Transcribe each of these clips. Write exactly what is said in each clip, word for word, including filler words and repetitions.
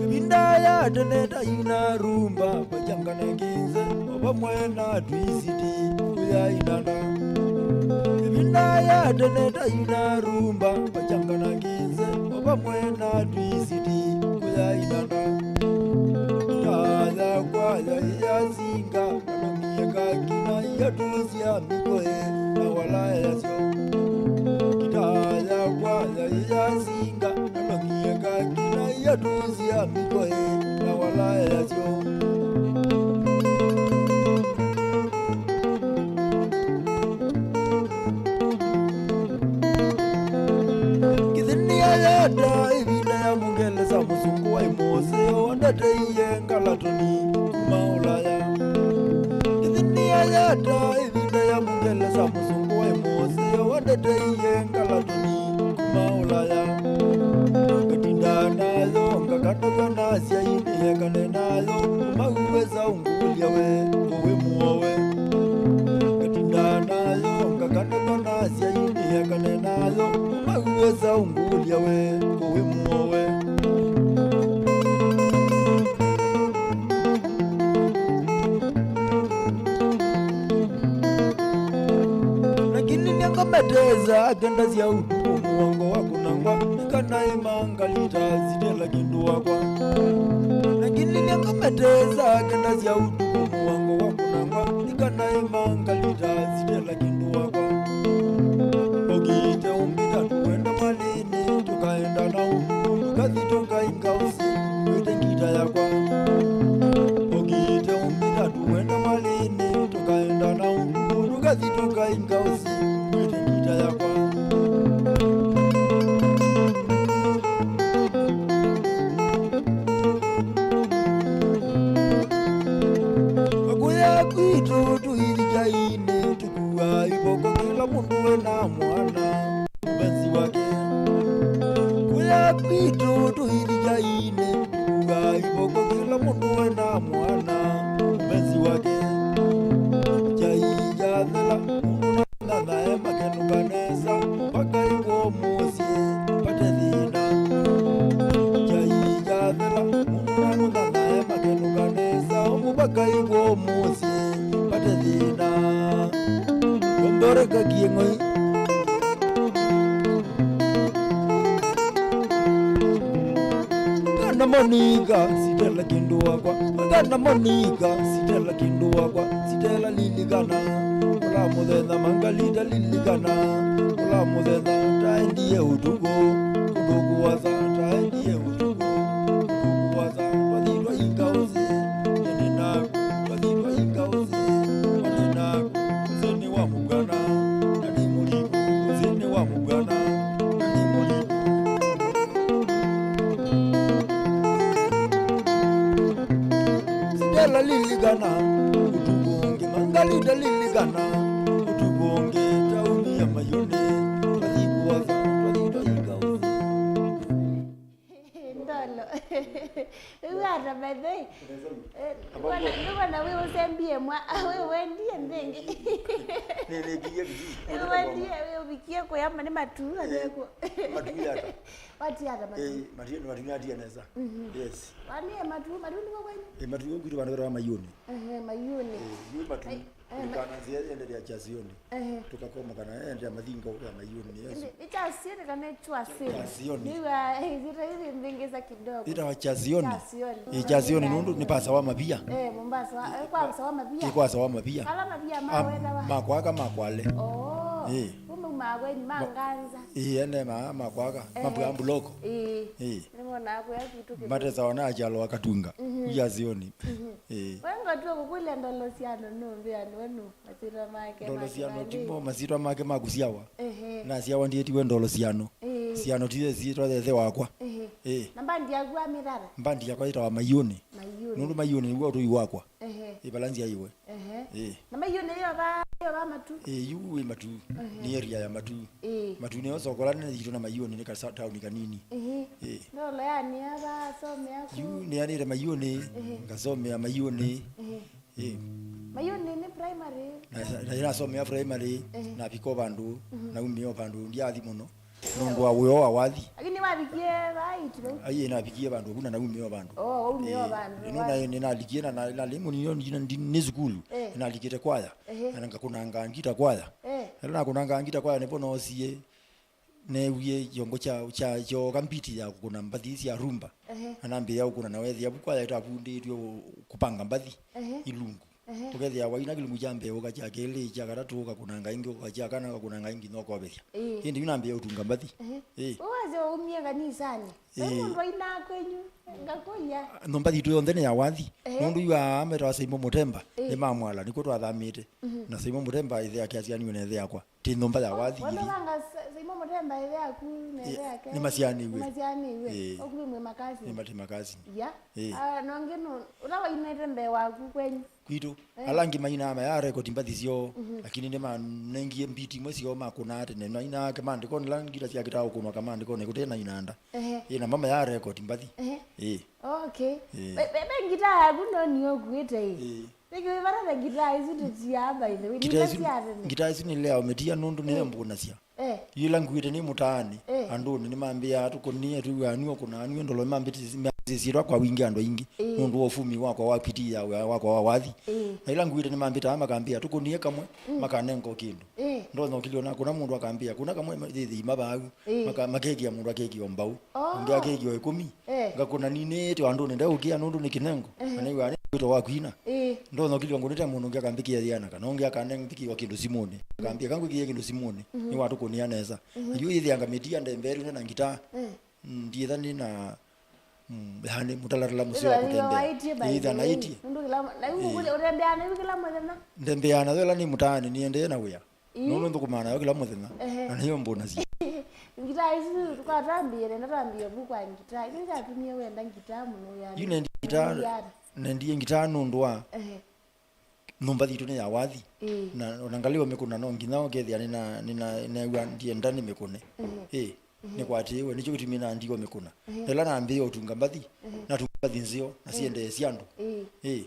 Ĩvinda ya tene ta ina rumba, pachanga na kinze, o vamwe na twisiti, kuya inana. Ĩvinda ya tene ta ina rumba, pachanga na kinze, o vamwe na twisiti, kuya inana. Ita yakwa yaiyasinga, nalomie kakina iatũ sya mikoe na walaya yasyo. Ita yakwa yaiyasinga, nalomie kakina iatũ sya mikoe na walaya yasyo. Kĩthĩnĩa yata ĩvinda ya Mũngelesa mũsũngũ waĩ mũseo wandeteie ngalatoni kuma Ũlaya. Kĩthĩnĩa yata ĩvinda ya Mũngelesa mũsũngũ waĩ mũseo wandeteie ngalatoni kuma Ũlaya. Ngatinda nayo ngakanaga na asyai nĩekane nayo, mauweza ngũlya we, ko wĩ mũowe. Ngatinda nayo ngakanaga na asyai nĩekane nayo, mauweza ngũlya we, ko wĩ mũowe. Lakini nĩngameteza akenda sya ũtukũ mũongo wa kũnangwa, nĩkanaĩma ngalita sitela kĩndũ wakwa. Lakini nĩngameteza akenda sya ũtukũ mũongo wa kũnangwa, nĩkanaĩma ngalita sitela kĩndũ wakwa. Ũkĩte ũmbĩta tũkwenda mwalĩnĩ, tũkaenda na ũtukũ, tũkathi tũkainga ũsĩ, wĩte ngita yakwa. Ũkĩte ũmbĩta tũkwenda mwalĩnĩ, tũkaenda na ũtukũ, tũkathi tũkainga ũsĩ, wĩte ngita yakwa. Kũya kwitũ tũithi kyainĩ, tũkuaa ivoko kĩla mũndũ ena mwana. Mũvenzi wake. Kũya kwitũ tũithi kyainĩ, tũkuaa ivoko kĩla mũndũ ena mwana. Mũvenzi wake. Kyai kyathela, mũndũ na mũthanae makenũka nesa, mũvaka ĩkw'o mũsyĩ, vate thĩna. Kyai kyathela, mũndũ na mũthanae makenũka nesa, mũvaka ĩkw'o mũsyĩ, vate thĩna. Ndũmboreka kĩng'oi. Kana Monika, sitela kĩndũ wakwa. Kana Monika, sitela kĩndũ wakwa. Sitela lilikana. Ũla mũthenya Mangalita lilikana. Ũla mũthenya taendie ũtukũ. Kũndũ kũasa taendie ũtukũ. Kũndũ kũasa twathi twainga ũsĩ. Nĩnĩ naku twathi twainga ũsĩ. Nĩnĩ naku. Ũsĩ nĩ wa mũvw'ana, na nĩ mũliku. Ũsĩ nĩ wa mũvw'ana, na nĩ mũliku. Sitela lilikana, ũtukũ ũngĩ, Mangalita lilikana, ũtukũ ũngĩ, tauni ya Mayuni, twathi kũasa, twathi twainga ũsĩ. Ndolo. Rĩu ata, by the way? Eh, ndũkona, ndũkona wĩ ũsembie mwa, wĩ wendie mbĩngĩ. Nĩ, nĩ, nĩ, nĩ, nĩ, nĩ, wendie, wĩ ũvikie kũya ma nĩ matu, eh, aneko. Matu yata. Wati ata matu. Eh, matu, matu nĩ atia nesa. Mhm. Yes. Wamie matu, matu nĩ kwa kwani? Eh, matu kwitũ vandũ vetawa Mayuni. Ehe, Mayuni. Eh, yu matu. Ai, eh, ma- Kana nzĩa yendelea Chasioni. Ehe. Tũkakoma kana ende mathingo ya Mayuni Yesu. Nĩ, nĩ Chasioni kana Chwasioni? Chasioni. Nĩwa, eh, zita hizi mbingĩza kidogo. Ĩtawa Chasioni. Chasioni. Ĩ, Chasioni nũndũ nĩ pasa wa mavia. Eh, Mombasa wa, eh, kwa pasa wa mavia. Ĩ, kwa pasa wa mavia. Ala mavia ma wenda wa. Ma kwaka, ma kwale. Oh. Ĩ. Kumbe ma kwenyu ma nganza. Ĩ, ene ma, ma kwaka, eh, mambua mbuloko. Ĩ. Ĩ. Nĩmona kwa kitu kitu. Matesa ona achalo akatunga. Mhm. Chasioni. Mhm. Ĩ. Wengo tu kukulia ndolo siano no, mbia no, no. Masitwa make. Ndolo siano timo masitwa make ma kũsyawa. Ehe. Nasyawa ndietiwe ndolo siano. Ĩĩ. Siano tiye siitwa thethe wakwa. Ehe. Ĩĩ. Na mbandi yaku wa mĩthara? Mbandi yakwa yĩtawa Mayuni. Mayuni. Nũndũ Mayuni nĩw'o ũtũi wakwa. Ehe. Ĩ vala nzya iwe. Ehe. Ĩĩ. Na Mayuni yo va, yo va matu? Ĩĩ, yu wĩ matu. Ehe. Nĩ area ya matu. Ĩĩ. Matu nĩyo soko la nene yitũ na Mayuni nĩ kasa tauni kanini. Ehe. Ĩĩ. Ndolo yani ya va some yaku? Yu nĩanĩte Mayuni, ehe, ngasomea Mayuni. Ehe. Ĩĩ. Mayuni nĩ primary? Na, na ĩnasomea primary, ehe, navika o vandũ, mhm, naumia o vandũ, ndyathi mũno. Nũndũ wa wĩoo wa wathi. Lakini wavikie vaa itu vau? Aiĩ, navikie vandũ vu na naumia o vandũ. Oh, waumia o vandũ. Ĩĩ, nĩnalikie na, na, na nalĩ mũnini, nĩ, nĩ, nĩ sukulu. Eh. Nĩnalikĩte kwaya. Ehe. Na ngakũnanga ngita kwaya. Eh. Ĩla nakũnanga ngita kwaya nĩvo noosie, neewie kyongo kya, kya, kyooka mbiti ya kũkũna mbathi sya rumba. Ehe. Na nambĩĩa kũkũna na wethĩa vu kwaya ĩtavundĩtw'e ũ-, kũpanga mbathi, ehe, ilungu. Ehe. Ũkethĩa waina kĩlungu kya mbee, ũka kya kelĩ, kya katatũ, ũkakũnanga ĩngĩ, ũka kya kana, ũkakũnanga ĩngĩ, nginya ũkovethya. Ĩĩ. Ĩndĩ yu nambĩĩa ũtunga mbathi. Ehe. Ĩĩ. Ũwasya waumie kanisani? Ĩĩ. Vai mũndũ ainaa kwenyu? Ngakũlya. Nyũmba yitũ yonthe nĩ ya wathi. Ehe. Nũndũ yu aa metawa Saimo Mũtemba, ĩĩ, nĩ ma Mwala, nĩkw'o twathamĩte. Mhm. Na Saimo Mũtemba ĩthe yake asyaanĩw'e na ĩthe yakwa. Ti nyũmba ya wathi. Wethokanga Sa-, Saimo Mũtemba ĩthe yaku na ĩthe yake? Nĩmasyaanĩw'e. Nĩmasyaanĩw'e. Ĩĩ. Oku mwĩ makasini? Nĩ mati makasini. Ya. Ĩĩ. Ah, na ũngĩ nũ-, ũla wainĩte mbee waku kwenyu? Kwitũ. Eh. Ala angĩ mainaa maya record mbathi syoo, mhm, lakini nĩmanengie mbiti imwe syoo makũnaa tene. Mainaa kĩmandĩkonĩ, ĩla ngita syakĩtaa ũkũnwa kamandĩkonĩ kũte na inanda. Ehe. Ĩĩ, na mama ya record mbathi. Ehe. Ĩĩ. Okay. Ĩĩ. Ve, ve, ve ngitaa yaku noni ũkuĩte ĩ? Ĩĩ. Nĩkĩ wĩvata na ngitaa isu tũtiaa, by the way? Ngitaa isu, ngitaa isu nĩlea ũmĩtia nũndũ nĩyo mbũnasya. Eh. Yĩla nguĩte nĩ mũtaanĩ, eh, andũnĩ nĩmambĩaa tũkũnie, twĩw'aa nue kũnaa nue ndolo, mambĩtĩsye twakwa wingĩ andũ aingĩ, eh, nũndũ wa ũvumi wakwa wa pitii ya wĩa wakwa wa wathi. Eh. Na ĩla nguĩte nĩmambĩtaa makambĩa tũkũnie kamwe, mm, makanenga o kĩndũ. Eh. Ndonya ũkilio nakũna mũndũ akambĩa kũna kamwe, yĩthĩima vaagu, eh, maka-, makekĩa mũndũ akekĩwa mbau, oh, ũngĩ akekĩwa ĩkũmi. Eh. Ngakũna ninĩĩte o andũnĩ ndeũkĩa nũndũ nĩ kĩnengo. Eh. Na nĩw'aa nĩ wĩto wa kwina. Eh. Ndonya ũkilio ngũnĩte mũndũ ũngĩ akambĩkĩa yĩana kana ũngĩ akanembĩkĩwa kĩndũ simũnĩ. Mhm. Akambĩa kangwĩkĩie kĩndũ simũnĩ, mhm, nĩwatũkũnĩa nesa. Mhm. Na yu yĩthĩa ngamĩtia ndembee ĩu na ngitaa. Eh. Mm, ndiĩtha nĩ na, mm, yani mũtalatala mũseo wa kũtembea. Ĩthĩa naĩtie. Nũndũ kĩla, na yu, eh, ũkũlya, ũtembeaa nayu kĩla mũthenya? Ntembeaa nayo ĩla nĩ mũtaanĩ, nĩendee na wĩa. Ii. Nũndũ nthũkũmaa nayo kĩla mũthenya. Ehe. Na nĩyo mbũnasya. Ngitaa isu twatambie, nenda twambie vu kwa ngitaa. Nĩ kyatumie wenda ngitaa mũno yani? Yu nendie ngitaa, nendie ngitaa nũndũ wa, ehe, nyũmba yitũ nĩ ya wathi. Ĩĩ. Na ona ngalĩ ũmĩkũna no nginya ũkethĩa nĩna, nĩna, nĩnew'a ndienda nĩmĩkũne. Ehe. Ĩĩ. Ehe. Nĩkwatĩĩwe, nĩkyo kĩtumi nandie ũmĩkũna. Ehe. Na ĩla nambĩĩa ũtunga mbathi, ehe, natunga mbathi nzeo, na, ehe, siendee syandũ. Ĩĩ. Ĩĩ.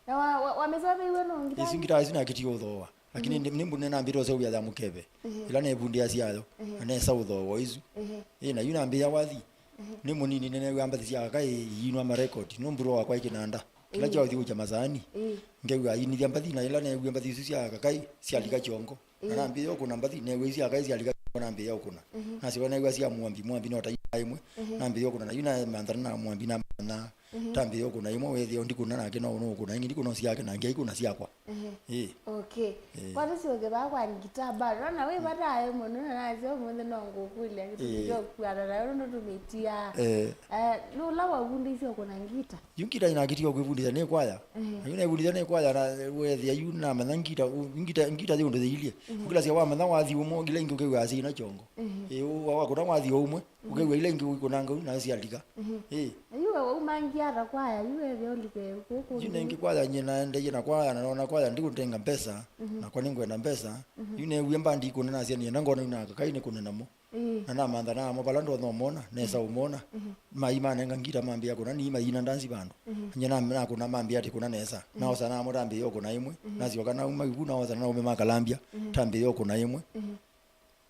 Na wa, wa, wamĩseũvĩiwe nũũ ngitaa? Isu ngitaa isu nakĩtie ũthooa. Lakini, mhm, nĩ, nĩ mbũne nambĩte ũseũvya ya mũkeve. Ehe. Ĩla nevundĩa syayo, ehe, na nesa ũthooa isu. Ehe. Ĩĩ, na yu nambĩĩa wathi. Ehe. Nĩ mũnini nĩnew'aa mbathi sya Kakai iinwa marekoti. Nũmburo wakwa ĩkĩnanda. Kĩla, ĩĩ, kyaũthi ũkya masaani. Ĩĩ. Ngew'a ainĩthya mbathi, na ĩla neewie mbathi isu sya Kakai syalika, ĩĩ, kyongo. Na, ĩĩ, nambĩĩa ũkũna mbathi, neew'a isu sya Kakai syalika kyongo, nambĩĩa ũkũna. Ehe. Nasyoka neew'a sya Mwambi, Mwambi no ta ĩmwe. Ehe. Nambĩĩa ũkũna, na yu namanthana na Mwambi na manya. Mhm. Tambĩĩa ũkũna ĩmwe, wĩthĩa ndikũna nake, no nũkũna ĩngĩ, ndikũna syake nake, aikũna syakwa. Ehe. Ĩĩ. Okay. Ĩĩ. Kwatũ syoke vaa kwa ngitaa bado. Nona wĩ vata aĩ mũno, na nasyo ũmũnthĩ no ngũkũlya kĩtumi, ĩĩ, kya ũkuana nayo nũndũ tũmĩtiaa. Eh. Eh, nũla wavundĩisye ũkũna ngita? Yu ngita inakĩtie kwĩvundĩsya nĩ kwaya. Ehe. Na yu naivundĩsya nĩ kwaya, na wethĩa yu namanya ngita, u-, ngita, ngita yĩ ũndũ yĩilyĩ. Mhm. Ũkĩlasya wamanya wathi ũmwe, ila ingĩ ũkĩw'aa syĩna kyongo. Ehe. Ĩĩ, wa-, wakũna wathi o ũmwe, ũkew'a ila ingĩ ũikũnanga u na syalika. Mhm. Ĩĩ. Na yu we waumangie ata kwaya, yu wethĩa ũlike kũkũ? Yu nengĩ kwaya nyie naendeie na kwaya, na nona kwaya ndikũnenga mbesa, mhm, nakwa nĩngwenda mbesa. Mhm. Yu neewie mbandi ikũna nasya nienda ngona yu na Kakai nĩkũne namo. Ĩĩ. Na namantha namo vala ndonya ũmona, nesa, mhm, ũmona. Mhm. Mai manenga ngita mambĩa kũna, nii maina ndanzi vandũ. Mhm. Nyie na-, nakũna mambĩa atĩ kũna nesa. Mhm. Naosa namo tambĩĩa ũkũna ĩmwe. Mhm. Nasyoka nauma ivu naosa na naume makalambya, mhm, tambĩĩa ũkũna ĩmwe. Mhm.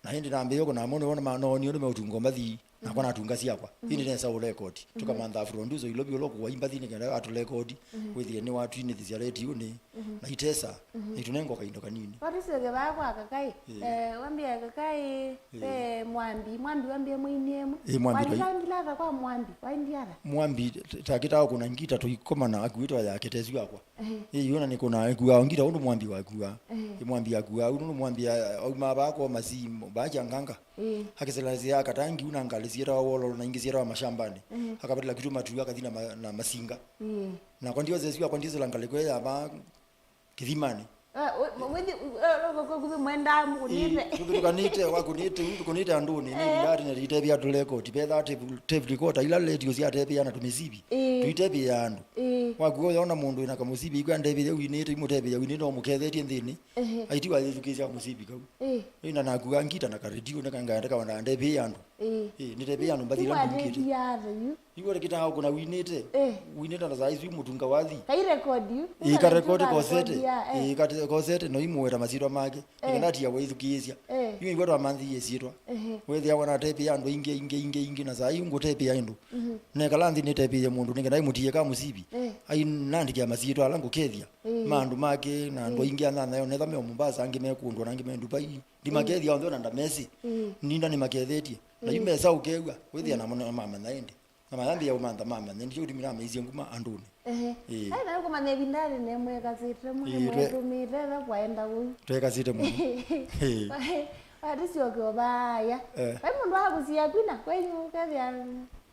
Na ĩndĩ nambĩĩa kũna mo nĩwona ma-, noonie ũndũ meũtunga mbathi, nakwa, mhm, natunga syakwa. Mhm. Ĩndĩ nesa ũrekodi. Mhm. Tũkamantha producer Ilovi ũla ũkũwa imbathi nĩ kenda atũrekodi. Mhm. Wĩthĩe nĩwatwinĩthĩsya retiũnĩ. Mhm. Na itesa. Mhm. Na itũnenga o kaindo kanini. Watũsyoke vaa kwa Kakai. Ĩĩ. Eh, wambie Kakai, ĩĩ, eh, Mwambi. Mwambi wambie mwĩinie ĩmwe. Ĩĩ, Mwambi twai- Wathitangile ata kwa Mwambi? Waendie ata? Mwambi t-, takĩtaa kũna ngita tũikomana akuĩtwa yake tesu yakwa. Ehe. Ĩĩ, yona nĩkũnaa, ĩkuaa ngita ũndũ Mwambi wakuaa. Ehe. Ĩ Mwambi akuaa, ũndũ Mwambi a-, aumaa vaa kwa Masi, vaa Kyanganga. Ĩĩ. Akĩsĩlasya akataa ngiu na ngalĩ syĩtawa Wololo na ingĩ syĩtawa Mashambani. Ehe. Akavatĩla kitu matu akathi na ma-, na masinga. Ĩĩ. Nakwa ndiosesya akwa ndiosela ngalĩ kwĩ ya vaa Kĩthimani. Eh, we-, we-, wethi, eh, kũthi mwendaa mũkũnĩte. Ĩĩ, tũkũnĩte, wakũnĩte, yu tũkũnĩte andũnĩ, nĩ, eh, ĩvinda atĩ nĩtũitethya tũlekoti. Vethaa tape, tape recorder, ila radio syatethĩaa na tũmĩsivi. Ĩĩ. Tũitethĩaa andũ. Ĩĩ. Waku ũyona mũndũ wĩna kamũsivi, ikwa ndethĩĩa winĩte, imũtethĩĩa winĩte, ũmũkethetye nthĩnĩ. Ehe. Aitiwa yĩthukĩĩsya kamũsivi kau. Ĩĩ. Ĩĩ, na nakuaa ngita na karedio, nĩkangaenda kaona ndethĩĩa andũ. Ĩĩ. Ĩĩ, nĩtepĩie andũ mbathi ila ndungĩte. Yu ũrĩkĩtaa ũkũna winĩte. Ĩĩ. Winĩte na saa isu mũtunga wathi. Kai record yu. Ĩĩ, ka record kosete. Ĩĩ, ka kosete, no imũweta masyĩtwa make. Ĩĩ. Nĩkenda atia waithukĩĩsya. Ĩĩ. Yu nĩw'o twamanthĩie syĩtwa. Ĩhĩ. Wĩthĩa wana tepĩa andũ ingĩ, ingĩ, ingĩ, ingĩ, na saa yu ngũtepĩa andũ. Mhm. Neka la nthĩ nĩtepĩie mũndũ, nĩkenda imũtie ka mũsivi. Ĩĩ. Ai nandĩkĩa masyĩtwa ala ngũkethya. Ĩĩ. Ma andũ make, na andũ aingĩ anyanya yo, netha me o Mombasa, angĩ me kũndũ, na angĩ me Dubai. Ndimakethia onthe ona ndamesĩ. Ĩĩ. Ninda nĩmakethetye. Na yu mesa ũkew'a, wĩthĩa namo nĩmamanya ĩndĩ. Na mayambĩĩa ũmantha mamanya, nĩkyo kĩtumi nameisye nguma andũnĩ. Ehe. Ĩĩ. Ai, nawe kũmanya ĩvindanĩ nĩmwekasĩte mũno, ĩĩ, twe- mwĩtũmĩte ethwa kwaenda ũu. Twekasĩte mũno. Ĩĩ. Watisyoke ũvaaya. Eh. Vai mũndũ akũsia kwina, kwenyu ũkethĩa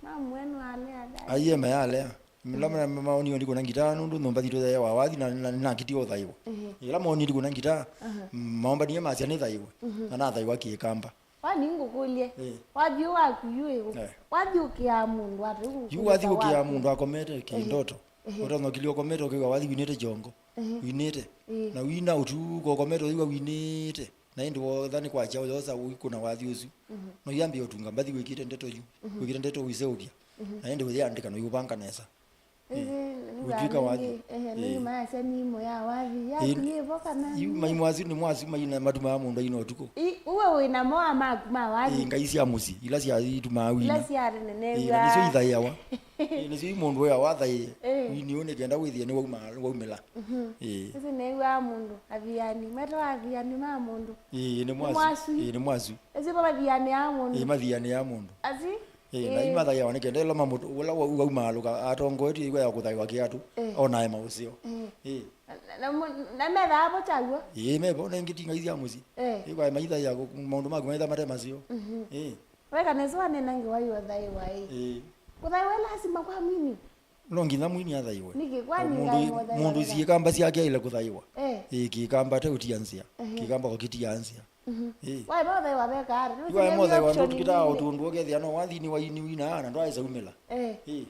mamwenu alea. Aiye mayalea. Ĩla ma- ma- maoni ndi kũna ngitaa nũndũ nyũmba yitũ yaĩ wa wathi na, na, na nakitie ũthaiwa. Ehe. Ĩla maoni ndi kũna ngitaa, aha, maombanie masya nĩthaiwe. Mhm. Na nathaiwa kĩkamba. Wani ngũkũlye, eh, wathi waku yu ĩ, eh, wathi ũkĩaa mũndũ ata? Yu wathi ũkĩaa mũndũ akomete kĩndoto. Ehe. Ũtonokilye ũkomete ũkĩw'a wathi winĩte kyongo. Ehe. Winĩte. Eh. Na wina ũtukũ ũkomete ũyĩw'a winĩte. Na ĩndĩ wotha nĩ kwakya ũyosa ũikũna wathi ũsu. Mhm. No yambĩĩa ũtunga mbathi wĩkĩte ndeto yu. Mhm. Wĩkĩte ndeto ũiseũvya. Mhm. Na ĩndĩ ũyĩandĩka no yũvanga nesa. Ĩĩ. Ũtw'ĩka wathi. Ehe, nĩ mayasya nĩ imo ya wathi. Ĩĩ. Yaku yĩvo kana? Yu maimo asu nĩ mwasu maina matumaa mũndũ aina ũtukũ. Ĩ, uwe wĩ na moa maku ma wathi. Ĩĩ, ngai sya mũsyĩ, ila sya itumaa wina. Ila sya tene. Ĩĩ, na nĩsyo ithaĩawa. Ĩĩ, nĩsyo i mũndũ wĩa wathaĩe. Ĩĩ. Wini ũũ nĩkenda wĩthĩe nĩ wauma, waumĩla. Mhm. Ĩĩ. Ĩsu nĩw'aa mũndũ athiani. Metawa athiani ma mũndũ. Ĩĩ, nĩ mwasu. Nĩ mwasu. Ĩĩ, nĩ mwasu. Ĩsu mathianĩaa mũndũ. Ĩĩ, mathianĩaa mũndũ. Asi? Ĩĩ, na ĩĩ, imathaiawa nĩ kenda ĩla mamũt-, ũla wa-, waumaalũka atongoetye iwa ya kũthaiwa kĩatũ, ĩĩ, onae maũseo. Ĩĩ. Ĩĩ. Na, na, na methaa vo kyaw'o? Ĩĩ, mevo, na ĩngĩ ti ngai sya mũsyĩ. Ĩĩ. Ĩĩ, kwae maithaia kũ-, maũndũ maku maitha mate maseo. Mhm. Ĩĩ. Weka nesa wanena ngewa yu ũthaiwa ĩ. Ĩĩ. Kũthaiwa lasima kwa mwini? No nginya mwini athaiwe. Nĩkĩ? Kwani mũndũ, mũndũ syĩkamba syake aile kũthaiwa. Ĩĩ. Ĩĩ, kĩkamba te ũtia nzĩa. Ĩĩ. Kĩkamba kwa kĩtia nzĩa. Mhm. Ĩĩ. Waema ũthaiwa veka ata? Yu waema ũthaiwa ndũkitaa ũtũndũ ũkethĩa no wathi nĩ waini wina na ndwaĩsa umĩla. Eh. Ĩĩ.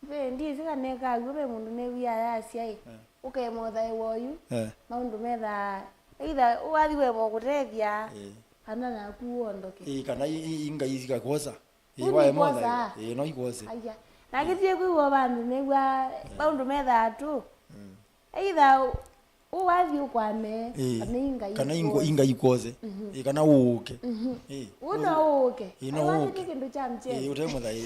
Ve ndisi kana eka w'o ve mũndũ nĩwia yasya ĩ. Eh. Ũkema ũthaiwa ũyu. Eh. Maũndũ methaa either wathi wema ũkũtethya, eh, kana naku wondoke. Ĩĩ, kana i, i, i ngai sikakwosa. Ĩĩ, waema ũthaiwa. Ĩĩ, no ikwose. Aya. Nakĩtie kwĩw'a vandũ nĩw'a, eh, maũndũ methaa tu. Mm. Either ũ wathi ũkwame, ĩĩ, kana inga kana ingo-, inga ikwose. Mhm. Ĩĩ, kana ũũke. Mhm. Ĩĩ. Ũũ no ũũke. Ĩĩ, no ũũke. Ai, wathi ti kĩndũ kya mchezo. Ĩĩ, ũte mũthaĩ.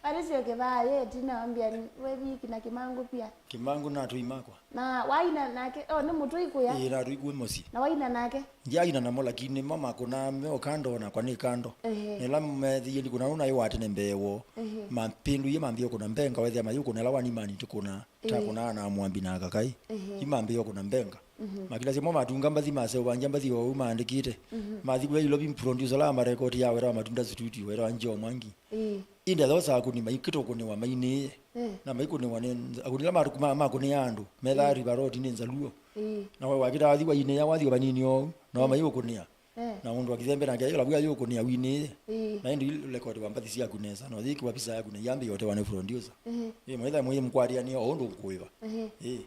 Wathi sio kĩvaa, ye, tina wambia, we viki na Kĩmangũ pia. Kĩmangũ na atũi makwa. Na waina nake, oh, nĩ mũtũi kũya? Ĩĩ, na atũi kũĩ mũsyĩ. Na waina nake? Ndyaina namo, lakini mo makũnaa me o kando, nakwa nĩ kando. Ehe. Na ĩla methĩie ndikũna nũnaĩ wa tene mbee woo. Ehe. Mapĩndũie mambĩĩa kũna mbenga, wethĩa mayũkũna ĩla wani mani ndikũna. Ĩĩ. Takũnaa na Mwambi na Kakai. Ĩĩ. Imambĩĩa kũna mbenga. Mhm. Makilasya mo matunga mbathi maseũvangya mbathi o ũu maandĩkĩte. Mhm. Mathi kũya Ilovi, producer la marekoti ya weta wa Matunda Studio, weta wa Njio Mwangi. Ĩĩ. Ĩndĩ athosa akũni maikĩtwa kũnĩwa mainĩĩe. Ĩĩ. Na maikũnĩwa nĩ akũni ala ma-, ma-, makũnĩaa andũ. Methaa, ĩĩ, River Road nĩ Nzaluo. Ĩĩ. Na we wakĩta wathi wainĩĩa wathi o vanini oou. Na, ĩĩ, wamaiũkũnĩa. Eh. Na mũndũ wa kĩthembe nake, ĩla via yũkũnĩa winĩĩe. Ĩĩ. Na ĩndĩ ũlekodi wa mbathi syaku nesa, na ũyĩkĩwa visa yaku na yambĩĩa ũtewa nĩ producer. Ĩĩ. Ĩĩ, mwaitha mwĩĩ mũkwatĩanĩe o ũndũ ũkũĩva. Ĩĩ. Ĩĩ.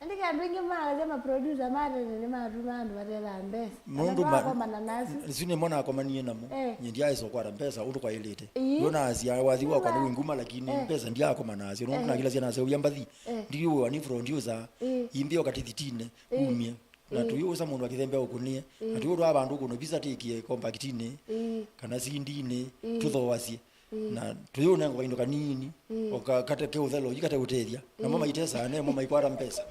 Ĩndĩ andũ aingĩ makasya ma producer ma tene nĩmatuma andũ matethaa mbesa. Nũndũ ma-, akomana nasu. Isu nĩmo nakomanie namo. Eh. Nyie ndyaĩsa ũkwata mbesa ũndũ kwaĩlĩte. Ĩĩ. Yo naasya wathi wakwa nĩ wĩ nguma, lakini, eh, mbesa ndyaakoma nasyo. Nũndũ, eh, nakilasya naseũvya mbathi. Eh. Ndiũwa nĩ producer. Ĩĩ. Imbĩ o katithitine. Ĩĩ. Umie. Na, ĩĩ, tũyĩũsa mũndũ akĩthembea ũkũnĩe. Ĩĩ. Na tũyĩũtwaa vandũ ũkũnũ visa tĩkie compactinĩ, ĩĩ, kana sindinĩ, ĩĩ, tũthooasye. Ĩĩ. Na tũyĩũnenga kaindo kanini, ĩĩ, o ka-, kate ke ũthelo, yu kate ũtethya. Namo, ĩĩ, maitesaa, nemo maikwata mbesa.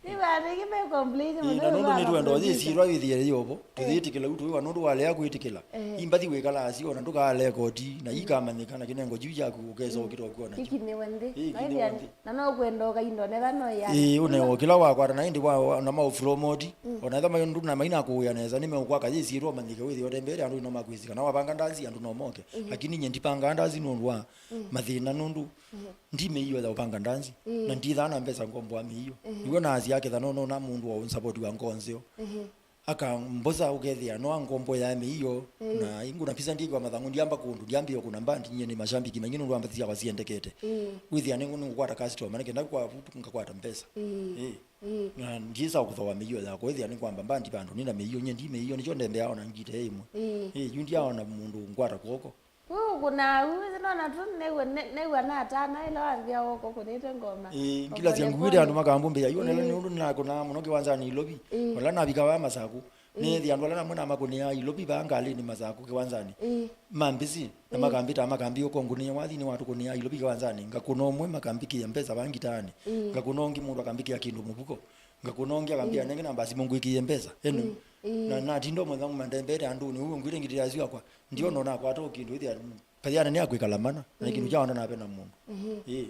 Nĩ vandũ ingĩ me complain. Ĩĩ, mũno na nũndũ nĩtwenda ũyĩsirwa wĩthĩe yovo, ĩĩ, tũyĩtĩkĩla u tũĩwa nũndũ walea kwĩtĩkĩla. Ĩĩ. Imbathi wĩkalaa sio, na ndũkaalekoti, na, ĩĩ, ikamanyĩka, na kĩnengo kyu kyaku ũkesa, ĩĩ, ũkĩtwa ũkwona. Ikinĩwe nthĩ. Ĩĩ, ikinĩwe nthĩ. Na no kwenda ũkainda onetha no ya. Ĩĩ, ũneo kĩla wakwata na ĩndĩ wa, wa, na maũfulomoti. Mm. Ona etha mayo ndũ na maina kũũya nesa, nĩmeũkwaka yĩsiĩtwa ũmanyĩke wĩthĩe ũtembeete andũ no makwĩsĩ kana wavanga ndanzi andũ no moke. Mhm. Lakini nye ndipangaa ndanzi nũndũ wa, mm, mathĩna nũndũ, mhm, ndi mĩio ya ũpanga ndanzi. Mm. Na ndithaa na mbesa ngombo wa mĩio. Mhm. Nĩw'o naasya aketha no nona mũndũ wa ũnsapoti wa ngoo nzeo. Mhm. Akambosa ũkethĩa no angomboea mĩio, ĩĩ, na ingũna visa ndiĩkĩwa mathangũ, ndiamba kũndũ, ndiambĩĩa kũna mbandi, nyie nĩ mashambiki maingĩ nũndũ wa mbathi syakwa siendekete. Ĩĩ. Wĩthĩa nĩ, nĩngũkwata customer, nĩkenda kwa ngakwata mbesa. Ĩĩ. Ĩĩ. Ĩĩ. Na ndiĩsa kũthoa mĩio yakwa, wĩthĩa nĩkwamba mbandi vandũ nĩna mĩio, nyie ndi mĩio, nĩkyo ndembeaa ona ngita ĩmwe. Ĩĩ. Ĩĩ, yu ndyaona mũndũ ngwata kw'oko. Wĩ ũkũnaa, wĩ, wĩsĩ nona tu, nĩw'a, nĩ-, nĩw'a natana ĩla wambĩa woko kũnĩte ngoma. Ĩĩ, ngila sya ngũkũnĩte ngũĩte andũ makambũmbĩa, yu nela nĩ ũndũ nĩnakũnaa mũno kĩwanzanĩ Ilovi. Ĩĩ. Vala navika vaa Masakũ. Ĩĩ. Nĩthi andũ ala namwe namakũnĩaa Ilovi vaa ngalĩnĩ Masakũ kĩwanzanĩ. Ĩĩ. Mambĩsĩ, na ĩĩ, makambĩta, makambĩa ũkongũnĩa wathi nĩwatũkũnĩaa Ilovi kĩwanzanĩ. Ngakũna ũmwe, makambĩkĩa mbesa vaa ngitaanĩ. Ĩĩ. Ngakũna ũngĩ mũndũ akambĩkĩa kĩndũ mũvuko. Ngakũna ũngĩ akambĩa, ĩĩ, nenge namba simũ ngwĩkĩĩe mbesa. Eno. Ĩĩ, ĩĩ. Na natinda ũmwe ngamũma ndembete andũnĩ, ũu ngwĩte ngitĩ ya syakwa. Ndiona, ĩĩ, nakwata o kĩndũ, ĩthĩa, Kathiana nĩ akwĩkala mana, na kĩndũ, ĩĩ, kya wanda nape na mũndũ. Ĩhĩ. Ĩĩ.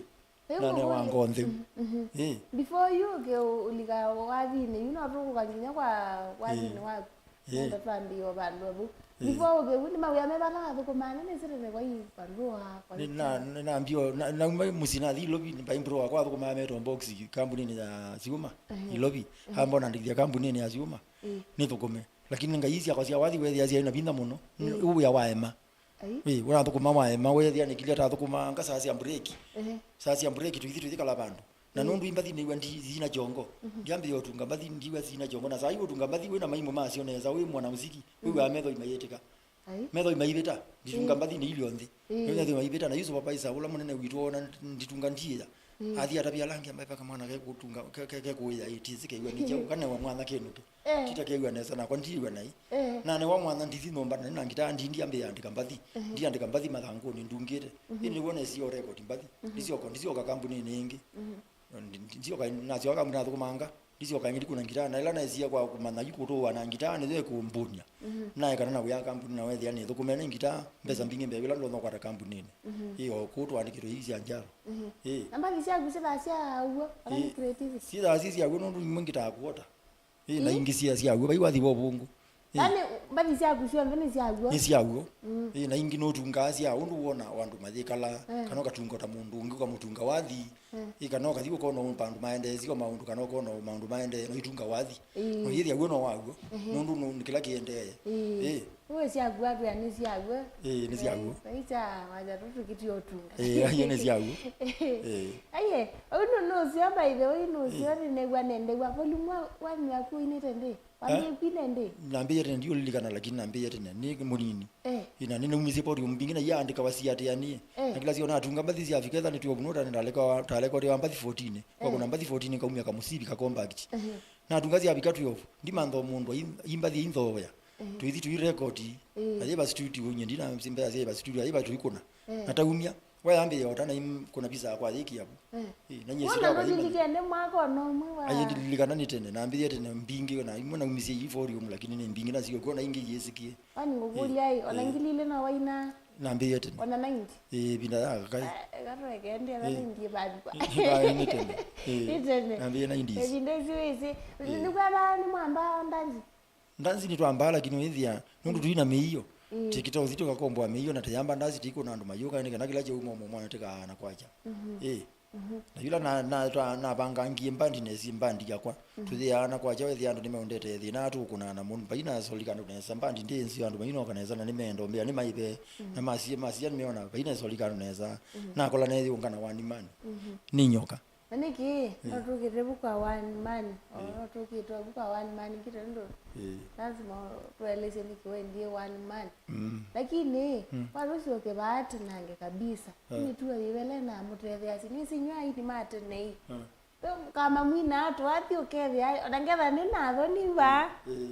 Ĩu na ne wa ngoo ntheu. Mhm, mhm. Ĩĩ. Before you ũke ũ-, ũlika wathinĩ, yu no tũkũka nginya kwa wathinĩ, ĩĩ, waku. Ĩĩ. Nenda twambie o vandũ avu. Ĩĩ. Before ũke vu, nĩ mawĩa me vala wathũkũmaa, nĩ nĩsĩ tene kwa ii vandũ wa, kwa nĩ na, nĩ nambio, na, nauma mũsyĩ nathi Ilovi, by bro wakwa athũkũmaa Metal Box, kambuninĩ ya syuma, ĩhĩ, Ilovi. Ĩhĩ. Ambona ndithia kambuninĩ ya syuma. Ĩĩ. Nĩthũkũme. Lakini ngai syakwa sya wathi wethĩa syaĩ na vinya mũno. Ĩĩ. Ũwĩa waema. Ai. Ĩ, ũnathũkũma waema, weethĩa nĩ kĩlya tathũkũmanga saa sya break. Ehe. Saa sya break tũithi tũithi kala vandũ. Na, mm, nũndũ imbathi nĩw'a ndi-, sina kyongo. Mhm. Ndiambĩĩa ũtunga mbathi ndiw'a sina kyongo. Na saa ii ũtunga mbathi wĩna maimũ masyo nesa, wĩ mwana muziki, mm, wĩw'aa metho imayĩtĩka. Ai. Metho imaivĩta, nditunga, mm, mbathi nĩ ilyo nthĩ. Mm. Metho imaivĩta, na yu supervisor ũla mũnene witũ wona nditunga ndiĩya. Mm. Athi atavya ala angĩ ambaye paka mwana kekũtunga, ke-, ke-, kekũĩa ĩtĩsĩ kew'a nĩ kyaũ, kanewa mwana kĩnũke. Eh. Tita kew'a nesa nakwa ndiw'a nai. Eh. Na newa mwana ndithi nyũmba na nina ngitaa ndi ndiambĩĩa andĩka mbathi. Mhm. Ndiandĩka mbathi mathangũnĩ ndungĩte. Mhm. Ĩndĩ nĩw'o nesie o record mbathi. Mhm. Ndisyoka, ndisyoka kambuninĩ ĩngĩ. Mhm. Ndi-, ndi-, ndisyoka, nasyoka kambuni nathũkũmanga. Ndisyoka ĩngĩ ndikuna ngitaa. Na ĩla nesie kwa kũmanya yu kũtũũa na ngitaa nĩyo ĩkũmbũnia. Mhm. Naekana na wĩa kambuni na wethĩa nĩthũkũme nĩ ngitaa, mbesa, mhm, mbingĩ mbee ĩla ndonya kwata kambuninĩ. Mhm. Ĩ o kũu twandĩkĩtwe ii sya njalo. Mhm. Ĩ. Na mbathi syaku syĩthaa sya ũw'o, kana nĩ, ĩ, creativity? Syĩthaa syĩ sya ũw'o nũndũ imwe ngitaa kuota. Ĩ, na, ĩ, ingĩ syĩ sya ũw'o, vai wathi wa ũvũngũ. Ĩ. Yaani, mbathi syaku syonthe nĩ sya ũw'o? Nĩ sya ũw'o. Mm. Ĩ, na ingĩ nũtungaa sya ũndũ wona o andũ mayĩkala, eh, kana ũkatunga ta mũndũ ũngĩ ũkamũtunga wathi. Eh. Ĩ, kana ũkathi ũkona o vandũ maendeesye o maũndũ, kana ũkona o maũndũ maendee, no itunga wathi. Ĩĩ. No yĩthĩa w'o no waw'o, ehe, nũndũ nũ-, nĩ kĩla kĩendee. Ĩĩ. Ĩĩ. Ũĩ syaku atwĩa nĩ syaku. Ĩĩ, nĩ syaku. Ĩĩ, aisya waja tũtũkĩtie ũtunga. Ĩĩ, aye nĩ syaku. Ĩĩ. Ĩĩ. Aiye, ũyũ nũ-, nũseo by the way, nũseo, ĩĩ, nĩnew'a nendew'a volume wa, wa myaku inĩte ndĩ. Wambĩĩe kwina ĩndĩ? Nambĩĩe tene, ndiũlilikana, lakini nambĩĩe tene, nĩ mũnini. Eh. Ĩna nĩnaumisye podium mbingĩ na iandĩkawa siatĩanĩe. Eh. Na kĩla syo natunga mbathi syavika ĩthanĩ twelve, no tane ndalekawa, ndalekotewa mbathi fourteen. Kwa, eh, kuna mbathi fourteen kaumya kamũsivi ka compact. Ehe. Natunga syavika twelve, ndimantha o mũndũ ai-, imbathi ainthoea. Ehe. Tũithi tũirekoti. Eh. Ayĩva studio, nye ndina mbesa syaiva studio, ayĩva tũikũna. Eh. Na taumya. Wayambĩĩa ota na im-, kuna visa yakwa yĩkia vu. Eh. Eh, na nyie wona sikawa ndũlilikene mwaka ona ũmwe wa. Aye ndililikana nĩ tene, nambĩĩe tene mbingĩ, na imwe naumisye ii volume, lakini nĩ mbingĩ nasyo kwona ingĩ yĩsĩkie. Kwani ngũkũlya ĩ, ona, eh, ngili ilĩ no waina? Nambĩĩe tene. Ona ninety? Eh, vinda ya kakai. Eh, gatweke ndĩ, eh, ninety ĩvavikwa. Eh, nĩ tene. Eh, nĩ tene. Nambĩĩe nineties. Ĩvinda isu ĩsĩ. Eh. Nĩkwetha nĩ mwamba ndanzi? Ndanzi nĩtwambaa, lakini wĩthĩa nũndũ tũi na mĩio. Mm. Tĩkĩta ũthi tũkakomboa mĩio na tĩyamba ndanzi tĩikũna andũ mayũka nĩ kana kĩla kyauma ũmwe mwana tĩkaana kwakya. Mhm. Ĩ. Mhm. Na yũla na, na, twa-, navangangie mbandi nesi mbandi yakwa. Mhm. Tũyĩaana kwakya wĩthĩa andũ nĩmeũndetee thĩna tũkũnaa na mũndũ. Mbai nasolika andũ nesa, mbandi ndĩ nzio andũ mainoka nesa na nĩmeenda ũmbĩa nĩmaĩve. Mhm. Na masie, masia nĩmeona mbai nasolika andũ nesa. Mhm. Nakola neyĩũnga na wanimani. Mhm. Nĩ nyoka. Na nĩkĩ, ĩĩ, no tũkĩte vu kwa one man, o, ĩĩ, no tũkĩte vu kwa one man kĩte nũndũ, ĩĩ, lazima tũelesye nĩkĩ wendie one man. Mm. Lakini, mm, kwa tũsyoke vaa tinange kabisa. Eh. Nĩ tua yĩvele na mũtetheasya. Nĩsĩ nywai nĩ matenei. Eh. Kama mwina atwathi ũkethĩa, ona ngetha nĩ natho nĩ vaa. Ĩĩ.